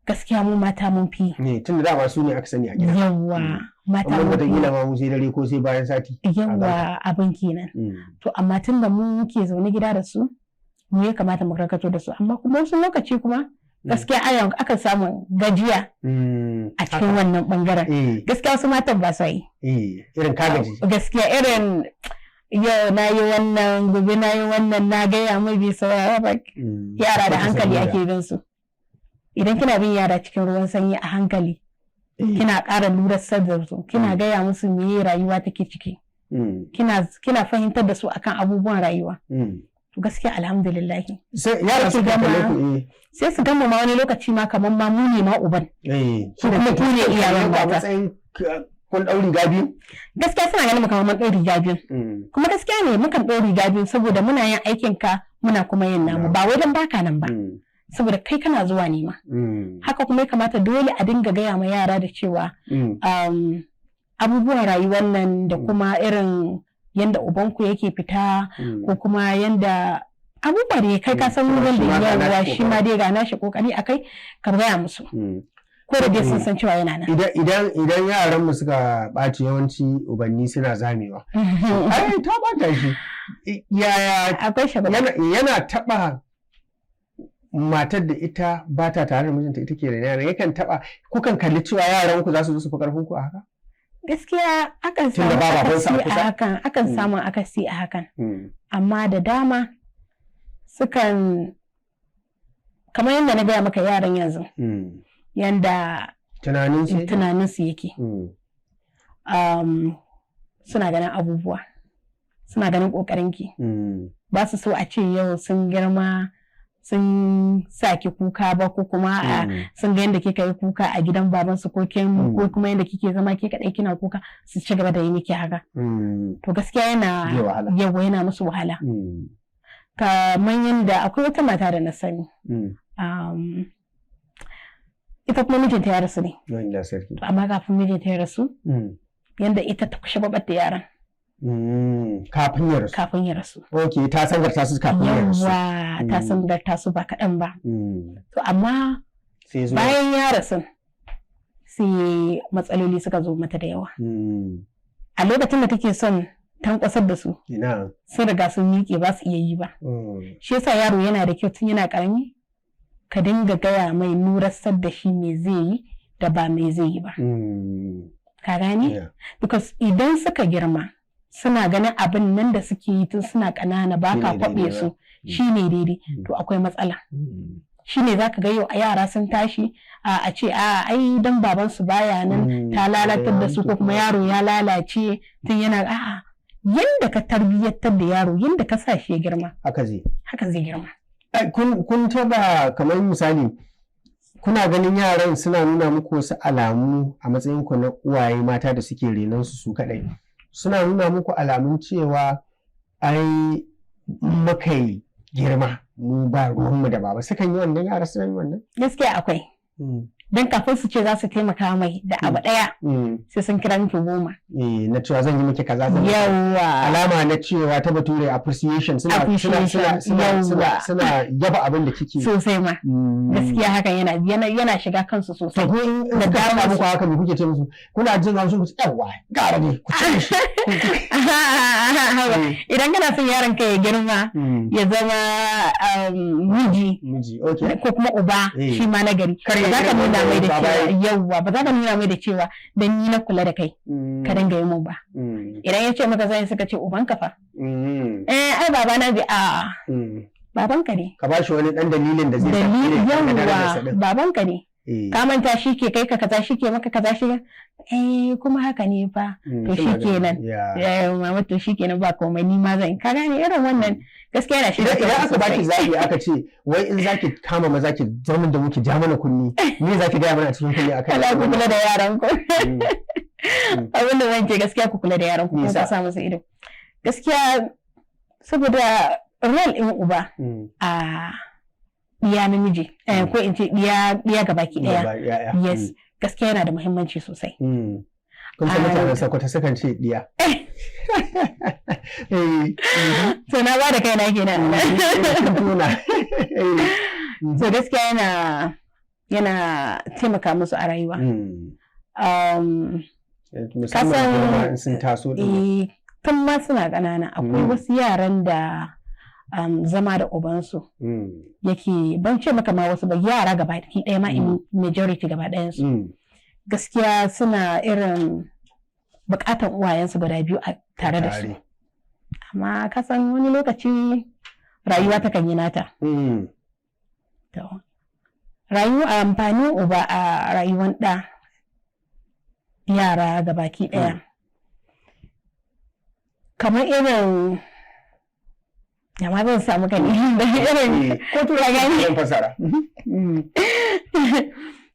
gaskiya mu mata mun fi. Ne, tun da dama su ne aka sani a gida. Yawa, mata Amma mun fi. wataƙila ma mu sai dare ko sai bayan sati. Yawa, abin kenan. To, amma tun da mu muke zaune gida da su, mu ya kamata mu karkato da su. Amma kuma wasu lokaci kuma gaskiya ayan akan samu gajiya a cikin wannan bangaren. Gaskiya wasu matan ba su yi. Eh, irin ka gaji. Gaskiya irin yau na yi wannan, gobe na yi wannan, na gaya mai bai saurara ba. Yara da Wata hankali sabila. ake bin su. Idan kina bin yara cikin ruwan sanyi a hankali, kina ƙara lura da su, kina gaya musu meye rayuwa take ciki, kina fahimtar da su akan abubuwan rayuwa, to gaskiya alhamdulillah. Sai yara Sai suka ki kalle gama- ku, eh. Sai su gama ma wani lokaci ma kamar ma mu ne ma uban. Ko kuma ku ne iyayen A mata. matsayin kun ɗau riga biyu. Gaskiya suna ganin mu kamar mun ɗau riga biyu. Kuma gaskiya ne, mukan ɗau riga biyu saboda muna yin aikin ka, muna kuma yin namu, ba wai dan baka nan ba, saboda kai kana zuwa nema. Haka kuma ya kamata dole a dinga gaya ma yara da cewa abubuwan rayuwar nan da kuma irin yanda ubanku yake fita, ko kuma yanda abubuwa da kai ka san Shi wanda ma ga yawa nashi shi ma dai ga nashi kokari akai, ka gaya musu, ko da dai sun san cewa yana nan. Idan yaran mu suka ɓaci, yawanci ubanni suna zamewa. Ai ta ɓata shi. Yaya Akwai shagwaba. yana taɓa matar da ita ba ta tare da mijinta, ita ke da yaran, yakan taɓa, kukan kalli cewa yaran ku za su zo su fi ƙarfin ku a haka? Gaskiya akan Tunda samu ba babansa a akasi a kusa. hakan, akan samun akasi a hakan, amma da dama sukan, kamar yadda na gaya maka, yaran yanzu, yanda Tunanin su yake? Tunaninsu yake, suna ganin abubuwa, suna ganin ƙoƙarinki. Ba su so a ce yau sun girma sun sa ki kuka ba, ko kuma a sun ga yadda kika yi kuka a gidan babansu, ko kin ko kuma yadda kike zama ke kaɗai kina kuka, su ci gaba da yi miki haka. To gaskiya yana Zai wahala. Yawa, yana musu wahala. Kamar yadda akwai wata mata da na sani, ita kuma mijinta ya rasu ne. Allah sarki. To, amma kafin mijinta ya rasu, yadda ita ta kushe babar da yaran. Kafin ya rasu. Kafin ya rasu. Ok, ta sangarta su kafin ya rasu. Yawa, ta sangarta su ba kaɗan ba. To, amma Sai zuwa. bayan ya rasu, sai matsaloli suka zo mata da yawa. A lokacin da take son tankwasar da su, Ina. sun riga sun miƙe, ba su iya yi ba. Shi yasa yaro yana da kyau tun yana ƙarami ka dinga gaya mai, nurasar da shi me zai yi da ba me zai yi ba. Ka gane? Because idan suka girma suna ganin abin nan da suke yi tun suna ƙanana ba ka Shine kwaɓe daidai. su, shi ne daidai, to akwai matsala. Shi ne za ka ga yau a yara sun tashi a ce a ai dan babansu baya nan ta lalatar da su, ko kuma yaro ya lalace tun yana, a'a, yanda ka tarbiyyantar da yaro, yanda ka sa shi ya girma, Haka zai. haka zai girma. Ai, kun taba, kamar misali, kuna ganin yaran suna nuna muku wasu alamu a matsayin ku na uwaye mata da suke renon su su kadai, suna nuna muku alamun cewa ai muka yi girma mu ba ruwanmu da baba, sukan yi wannan, yara suna yi wannan? Gaskiya akwai, don kafin su ce za su taimaka mai da abu ɗaya, sai sun kira miki 10. Eh, na cewa zan yi miki kaza, zan miki Yawa. Alama na cewa ta bature appreciation, suna suna suna suna suna suna yaba abin da kike. Sosai ma. Gaskiya hakan yana shiga kansu To sosai. ko in Da suka dama faɗa muku haka, me kuke ce musu? Kuna jin haushin ku ce yawa gara ne ku ce shi? Idan kana son yaron ka ya girma, ya zama miji, Miji, okay. ko kuma uba shi ma na gari, Kar ya ba za ka irin nuna mai da wanda cewa baba ya yawwa, ba za ka nuna mai da cewa dan ni na kula da kai ka dinga yi mun ba. Idan ya ce maka zai suka ce ubanka fa? Eh, ai babana bai a babanka ne. Ka ba shi wani dan dalilin da zai sa Dalili ya ga darajarsa yawwa din. Babanka ne. Ka manta shi ke kai ka kaza, shi ke maka kaza, shi eh, kuma haka ne fa. To Suna shikenan. Eh mama, to shikenan, ba komai, ni ma zan, ka gane, irin wannan gaskiya yana shi. Idan aka baki zabi, aka ce wai in zaki kama maza ki zama da muke ja mana kunni, me zaki gaya mana a cikin kunni akan Kala ku kula da yaran ku. Abin da zan ce, gaskiya ku kula da yaran ku Me kuma yasa? ku sa musu ido gaskiya, saboda role ɗin uba a ɗiya namiji, ko in ce ɗiya gabaki ɗaya, Gaba, ya. yes, gaskiya yana da muhimmanci sosai. Kun san Ah. mutanen Sokoto sukan ce diya. Eh. So na ba da kaina kenan. Kin tona. So gaskiya yana taimaka musu a rayuwa. Musamman girma in sun taso din. Eh, tun ma suna ƙanana akwai wasu yaran da zama da ubansu yake, ban ce maka ma wasu ba, yara gaba ɗaya ma, in majority gaba ɗayansu gaskiya suna irin buƙatan uwayensu guda biyu a tare da su. Tare. Amma ka san wani lokaci rayuwa takan yi nata. To, rayuwa, amfanin uba a rayuwar ɗa, yara gabaki ɗaya, kamar irin yamma zan samu gani da irin Eh, ko tura Ka gane? zan fasara.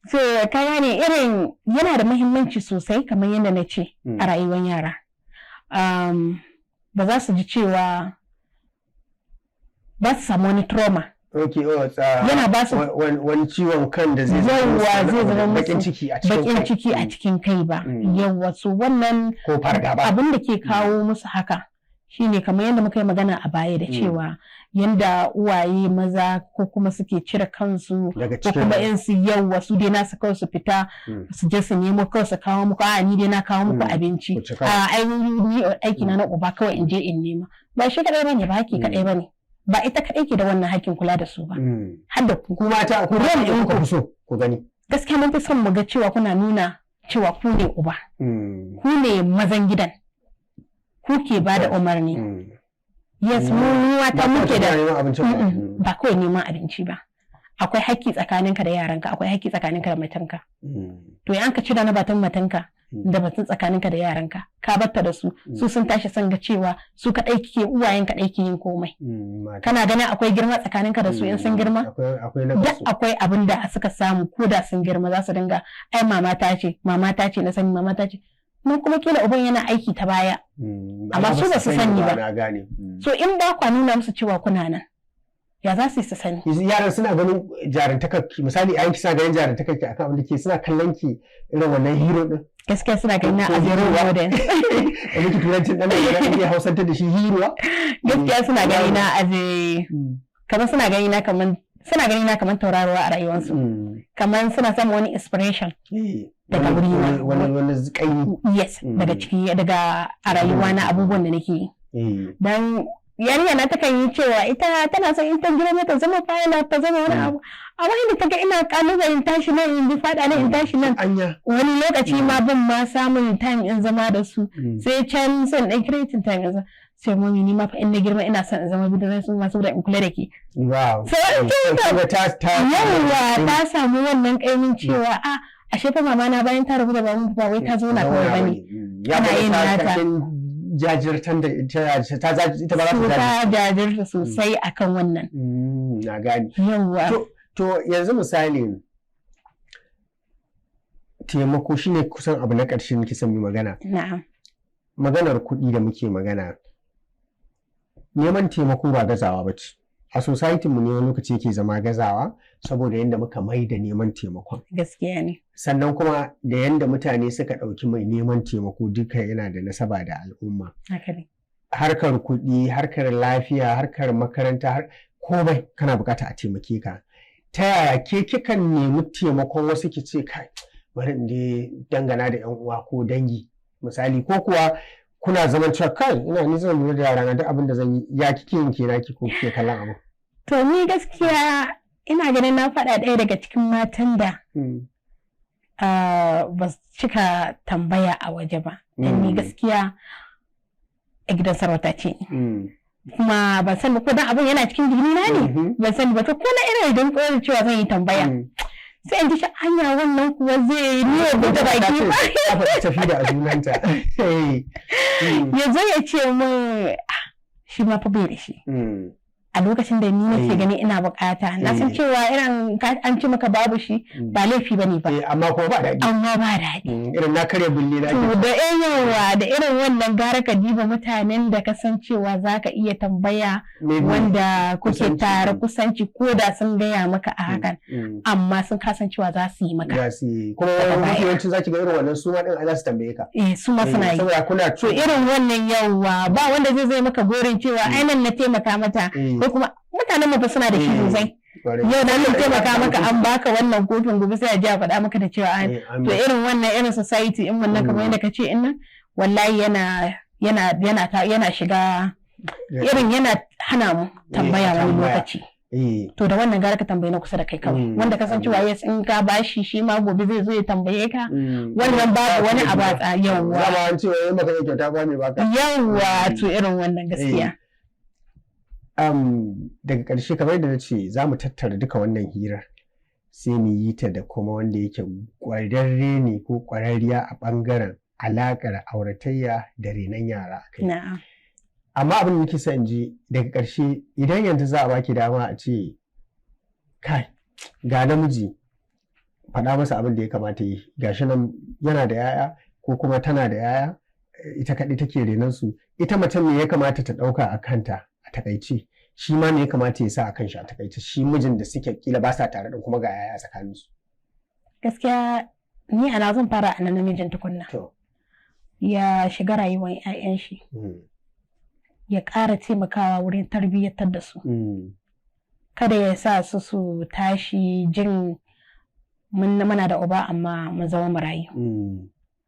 So ka gane, irin yana da muhimmanci sosai kamar yadda na ce a rayuwar yara. Ba za su ji cewa ba su samu wani trauma. Okay, oh, Yana ba su wani ciwon kan da zai zama musu Yawwa, wani zai abu da zama bakin musu ciki a cikin bakin kai. ciki a cikin kai ba. Yawwa, so wannan Ko fargaba. abin da ke kawo musu haka shine kamar yadda muka yi magana a baya da cewa yanda uwaye maza ko kuma suke cire kansu Daga ko cikin kuma in su, yawwa, su dai nasu kawai su fita su je su nemo kawai su kawo muku, a ni dai na kawo muku abinci. Ku ci kawai. A ai ni aiki na na uba kawai in je in nema. Ba shi kadai bane ba, hakki kadai bane ba, ita kadai ke da wannan hakkin kula da su ba, har da ku. Ku mata, ku Role mata kuka fi so ku gani. Gaskiya mun fi son mu ga cewa kuna nuna cewa ku ne uba, ku ne mazan gidan, ku ke ba da umarni. Yes, mu mata Ba muke da kawai neman abincin ba. Ba kawai neman abinci ba, akwai hakki tsakaninka da yaranka, akwai hakki tsakaninka da matanka. To in ka cire na batun matanka da batun tsakaninka da yaranka, ka batta da su, su sun tashi sun ga cewa su kaɗai ke uwayen kaɗai ke yin komai. Mata. Kana ganin akwai girma tsakaninka da su in sun girma? Akwai na Duk kasu. akwai abin da suka samu, ko da sun girma za su dinga, ai mama ta ce, mama ta ce, na sani mama ta ce. Mun kuma kila uban yana aiki ta baya, amma su ba su sani ba. Na gane. So in ba kwa nuna musu cewa kuna nan, ya za su yi su sani? Yanzu yaran suna ganin jarintakar ki, misali ayan ki, suna ganin jarintakar ki akan abin da ke suna kallon ki irin wannan hero din? Gaskiya suna ganin na Ko a hero role model. Da muke turancin dan da ake hausantar da shi hero. Gaskiya suna gani na as a kamar suna gani na kamar tauraruwa a rayuwarsu, kamar suna samun wani inspiration daga wurina. Wani kaimi. Yes, daga ciki, daga a rayuwa na, abubuwan da nake yi. Dan yarinya na takan yi cewa ita tana son in ta girma ta zama pilot, ta zama wani abu, amma inda ta ga ina kalubalen tashi nan in bi fada nan in tashi nan, Anya. wani lokaci ma ban ma samun time in zama da su, sai can son dan creating time in zama, sai, "Mummy, ni ma fa in na girma ina son in zama business ma saboda in kula da ke." So, Kuma ta Yawwa, ta samu wannan kaimin cewa a ashe fa mama na bayan ta rabu da baban ba wai ta zauna kawai bane. Ya Tana yin ta nata. kin jajirtan da ita, ta ita ba za Su ta ta jajirce. jajirta sosai akan wannan. Na gane. Yawwa. To yanzu misali taimako shine kusan abu na ƙarshe muke son mu magana. Na'am. Maganar kuɗi da muke magana, neman taimako ba gazawa ba ce. A society mu ne wani lokaci yake zama gazawa saboda yadda muka mai da neman taimakon. Gaskiya ne. Sannan kuma da yadda mutane suka ɗauki mai neman taimako, duka yana da nasaba da al'umma. Haka ne. Harkar kuɗi, harkar lafiya, harkar makaranta, har komai kana bukata a taimake ka. Ta yaya ke kikan nemi taimakon wasu, ki ce, kai bari in dai dangana da 'yan uwa ko dangi misali, ko kuwa Kuna zaman cewa, kai, ina ni zan lura da yara na, duk abin da zan yi, ya kike yin kenan ki ko kike kallon abu? To, ni gaskiya ina ganin na faɗa ɗaya daga cikin matan da ba su cika tambaya a waje ba. Dan ni gaskiya a gidan sarauta ce ni. Kuma ban sani ba ko dan abin yana cikin jini na ne. Ban sani ba, to ko na irin idan koyar cewa zan yi tambaya, sai in ji shi, anya wannan kuwa zai yi ni ya buɗe baki ba. Ta faɗi tafi da a sunanta. Ya zo ya ce min, "Ah, shi ma fa bai da shi." A lokacin da ni nake gani ina bukata, na san cewa irin an ce maka babu shi ba laifi bane ba. Eh, amma kuma ba daɗi. Amma ba daɗi. Irin na karya bulle na To ake. da yawa da irin wannan, gara ka diba mutanen da ka san cewa za ka iya tambaya, Maybe. wanda kuke Kusanci. tare, kusanci, ko da sun gaya maka a hakan, amma sun kasancewa za su yi maka. Za su yi. Kuma Daga mafi baya. yawancin zaki ga irin wannan su ma ɗin za su tambaye ka. Eh, su ma suna yi. Saboda kuna To irin wannan, yawwa, ba wanda zai maka gorin cewa ai nan na taimaka mata, ko kuma mutanen mu fa suna da shi sosai. Yau na nan taimaka maka, an baka wannan kofin, gobe sai a ji a faɗa maka da cewa ai. To irin wannan, irin society in wannan, kamar yadda ka ce in nan, wallahi yana shiga, irin yana hana mu tambaya wani Tambaya. lokaci. To da wannan gara ka tambayi na kusa da kai kawai, wanda ka san cewa yes, in ka bashi shi ma gobe zai zo ya tambaye ka. Wannan babu wani abu a yawwa. Zama an ce wai maka kyauta ba mai baka. Yawwa, to irin wannan gaskiya. Daga ƙarshe, kamar yadda na ce, za mu tattara duka wannan hirar sai mu yi ta da kuma wanda yake ƙwararre ne ko ƙwararriya a ɓangaren alaƙar auratayya da renon yara a kai. Amma abin da nake son in ji daga ƙarshe, idan yanzu za a baki dama a ce, kai, ga namiji, faɗa masa abin da ya kamata yi, gashi nan yana da 'ya'ya ko kuma tana da 'ya'ya, ita kaɗai take renon su, ita mace me ya kamata ta ɗauka a kanta a takaice, shi ma me ya kamata ya sa a kanshi a takaice, shi mijin da suke kila ba sa tare din kuma ga 'ya'ya tsakanin su? Gaskiya ni ana zan fara a nan namijin tukunna. Ya shiga rayuwar 'ya'yan shi, ya ƙara taimakawa wurin tarbiyyantar da su. Kada ya sa su su tashi jin mun muna da uba amma mun zama marayu.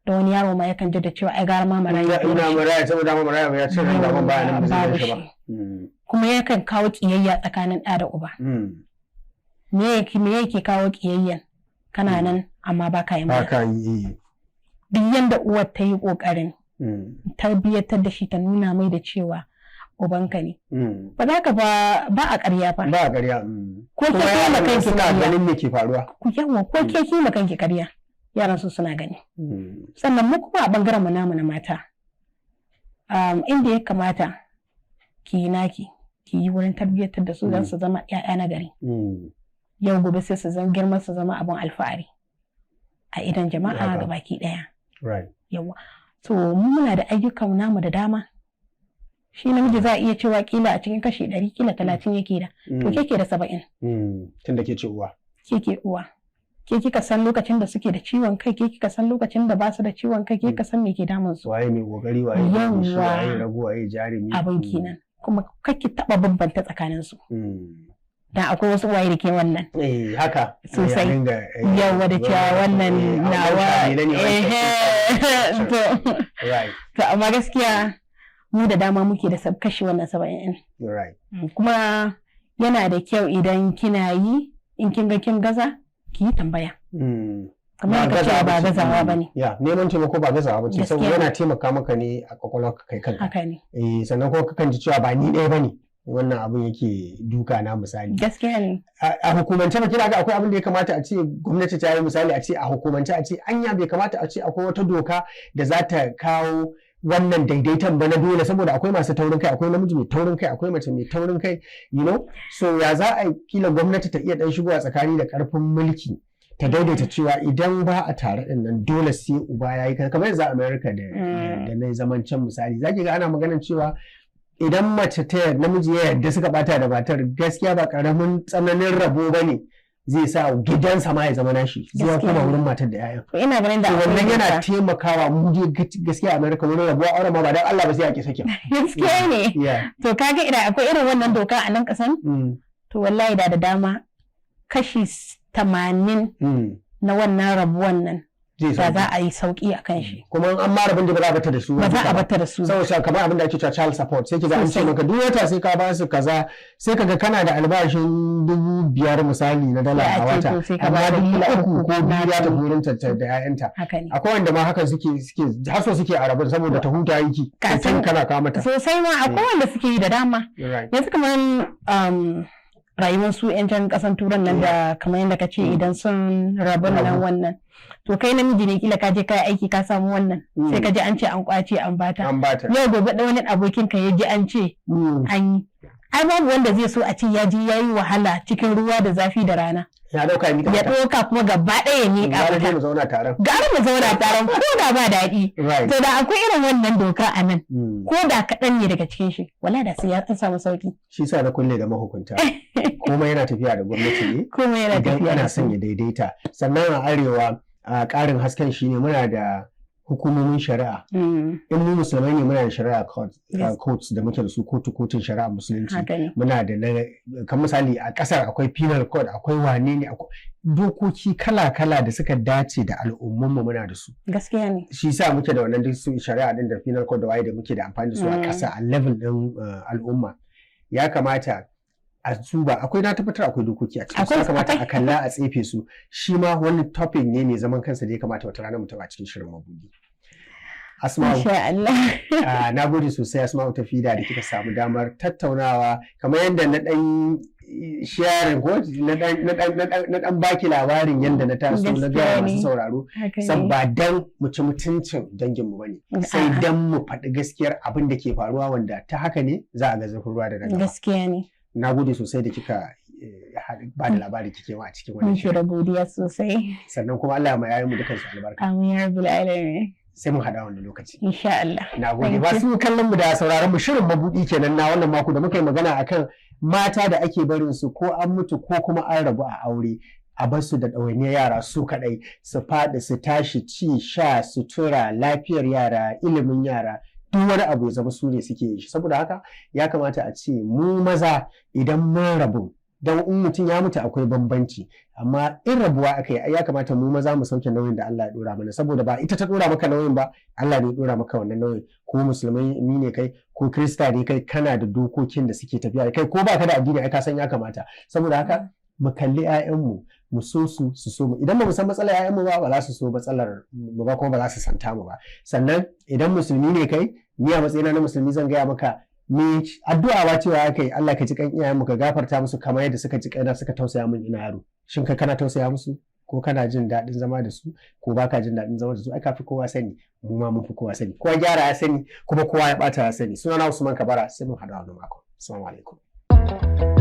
Da wani yaro ma yakan ji da cewa ai gara ma marayu. Ina maraya saboda ma maraya ya ce ran baban baya nan, ba zai Babu gan shi ba. shi. Kuma yakan kawo ƙiyayya tsakanin ɗa da uba. Me yake kawo ƙiyayyan? Kana nan amma ba ka yi Ba mana. ka yi. Duk yanda uwar ta yi ƙoƙarin tarbiyyantar da shi, ta nuna mai da cewa ubanka ne. Ba za ka ba ba a ƙarya ba. Ba a ƙarya. Ko ke Kuma ke ma yaran kanki suna ƙarya. ganin me ke faruwa. Ku yawa, ko ke ki ma kanki ƙarya, yaran su suna gani. Sannan mu kuma a bangaren mu namu na mata, inda ya kamata ki yi naki, ki yi wurin tarbiyyantar da su don su zama 'ya'ya na gari. Yau gobe sai su zama girma, su zama abin alfahari a idon jama'a gabaki ɗaya. Yawa. To mu muna da ayyukan namu da dama. Shi namiji za a iya cewa kila a cikin kashi 100, kila 30 yake da. To ke ke da 70. Tunda ke ce uwa. Ke ke uwa. Ke kika san lokacin da suke da ciwon kai, ke kika san lokacin da ba su da ciwon kai, ke kika san me ke damun su. Waye mai kokari, waye mai shi, Yawwa. waye rago, waye jarumi. Abin kenan. Kuma kake taba bambanta tsakanin su. Dan akwai wasu uwaye da ke wannan. Eh, haka. Sosai. Eh, a dinga, Yawa, da cewa wannan nawa. wannan ne, wancan. To, to amma gaskiya mu da dama muke da kashi wannan 70 ɗin. Kuma yana da kyau idan kina yi, in kin ga kin gaza, ki yi tambaya. Kamar yadda cewa ba gazawa ba ne. Ya, neman taimako ba gazawa ba ce, saboda Gaskiya. yana taimaka maka ne a kwakwalwarka kai kanka. Haka ne. Eh, sannan kuma kakan ji cewa ba ni ɗaya bane wannan abun yake duka na, misali. Gaskiya ne. A hukumance ba kina ga akwai abin da ya kamata a ce gwamnati ta yi, misali a ce a hukumance a ce anya bai kamata a ce akwai wata doka da za ta kawo wannan daidaiton ba na dole, saboda akwai masu taurin kai, akwai namiji mai taurin kai, akwai mace mai taurin kai, so ya za a kila gwamnati ta iya dan shigowa tsakani da karfin mulki ta daidaita cewa idan ba a tare din nan dole sai uba ya yi, kamar yanzu a America da da na zaman can, misali, zaki ga ana maganar cewa idan mace ta namiji ya yarda suka bata da matar, gaskiya ba karamin tsananin rabo ba ne zai sa gidansa ma ya zama nashi, zai ya Gaskiya. koma wurin matar da 'ya'yan. To ina ganin da To akwai wannan yana doka. taimakawa mu dai gaskiya America wurin rabuwa auren ma ba dan Allah ba sai a ki sakin. Gaskiya ne. To kaga idan akwai irin wannan doka a nan kasan, to wallahi da dama kashi 80 na wannan rabuwan nan Zai da sauki. Za a yi sauki a kan shi. Kuma in an mara bindi, ba za a bata da su Ba za duka. A bata da su ba. Saboda kamar abin da ake cewa child support, sai kiga an ce Sosai. maka duk wata sai ka ba su kaza. Sai kaga kana da albashin 5,000 misali na dala Sai a a ce wata, to sai ka amma ba da dubu kila uku uku ko 2 ya na tafi wurin ta da 'ya'yanta. Haka ne. Akwai wanda ma hakan suke har so suke a rabu saboda ta huta aiki Ka tun kana kawo mata. Sosai ma, akwai wanda suke yi da dama. Yanzu kamar rayuwar su 'yan can kasan Turan nan, da kamar yadda ka ce, idan sun rabu nan, Rabu. wannan to kai namiji ne, kila ka je ka yi aiki ka samu wannan, sai ka ji an ce an kwace an bata. An bata. Yau gobe da wani abokin ka ya ji an ce an yi, ai babu wanda zai so a ce ya ji ya yi wahala cikin ruwa da zafi da rana Ya dauka ya mika ya mata. ɗauka kuma gaba ɗaya ya miƙa Gara dai mata. mu zauna taron. Gara mu zauna taron ko da ba daɗi. To da akwai irin wannan doka a nan, ko da kaɗan ne daga cikin shi, wala da sai ya an samu sauki. Shi sa na kulle da mahukunta. Komai yana tafiya da gwamnati ne. Komai yana Idan tafiya ana da son su. ya daidaita. Sannan a arewa, a ƙarin hasken shine muna da hukumomin shari'a. In mu musulmai ne, muna da shari'a court, courts da muke da su, kotu kotun shari'a musulunci. Haka ne. Muna da na kan misali a ƙasar akwai penal code, akwai wane ne, akwai dokoki kala-kala da suka dace da al'ummanmu, muna da su. Gaskiya ne. Shi sa muke da wannan duk su shari'a din da penal code da waye da muke da amfani da su a ƙasa a level din al'umma. Ya kamata a duba, akwai, na tabbatar akwai dokoki a cikin su. Akwai. Ya kamata Akwai. a kalla a tsefe su. Shi ma wani topic ne mai zaman kansa da ya kamata wata rana mu taɓa cikin shirin Mabudi. Asma'u, Masha Allah. Na gode sosai, Asma'u Tafida, da kika samu damar tattaunawa. Kamar yadda na dan sharing ko na dan baki labarin yadda na taso, na gaya Gaskiya masu ne. sauraro, Haka san ne. ba dan mu ci mutuncin danginmu bane, sai A'a. dan mu faɗi gaskiyar abin da ke faruwa, wanda ta haka ne za a ga zurfin ruwa da na gaba. Gaskiya ne. Na gode sosai da kika ba da labari kike ma a cikin wannan Mun shirin. shira godiya sosai. Sannan kuma Allah ya ma yayin mu dukansu albarka. Amin ya rabbil alamin. Sai mun haɗa wannan lokaci. Insha Allah. Na gode. Thank Ba su kallon mu da sauraron mu, shirin Mabuɗi kenan na wannan mako da muka yi magana akan mata da ake barin su ko an mutu ko kuma an rabu a aure, a bar su da ɗawainiyar yara su kaɗai, su faɗi su tashi, ci, sha, sutura, lafiyar yara, ilimin yara, duk wani abu ya zama su ne suke yi shi. Saboda haka ya kamata a ce mu maza idan mun rabu, don in mutum ya mutu akwai bambanci, amma in rabuwa aka yi, ya kamata mu maza mu sauke nauyin da Allah ya dora mana, saboda ba ita ta dora maka nauyin ba, Allah ne ya dora maka wannan nauyin. Ko musulmai ne kai ko Kirista ne kai, kana da dokokin da suke tafiya da kai. Ko baka da addini, ai ka san ya kamata. Saboda haka mu kalli 'ya'yanmu, mu so su, su so mu. Idan ba mu san matsalar 'ya'yanmu ba, ba za su so matsalar mu ba, kuma ba za su santa mu ba. Sannan idan musulmi ne kai, ni a matsayina na musulmi zan gaya maka ni addu'a ba cewa aka yi, Allah ka ji kan iyayenmu, ka gafarta musu kamar yadda suka ji kaina, suka tausaya min ina yaro. Shin kai kana tausaya musu, ko kana jin daɗin zama da su, ko baka jin daɗin zama da su? Ai ka fi kowa sani, mu ma mun fi kowa sani. Kowa gyara ya sani, kuma kowa ya ɓata ya sani. Sunana Usman Kabara, sai mun haɗu a wani mako. Assalamu alaikum.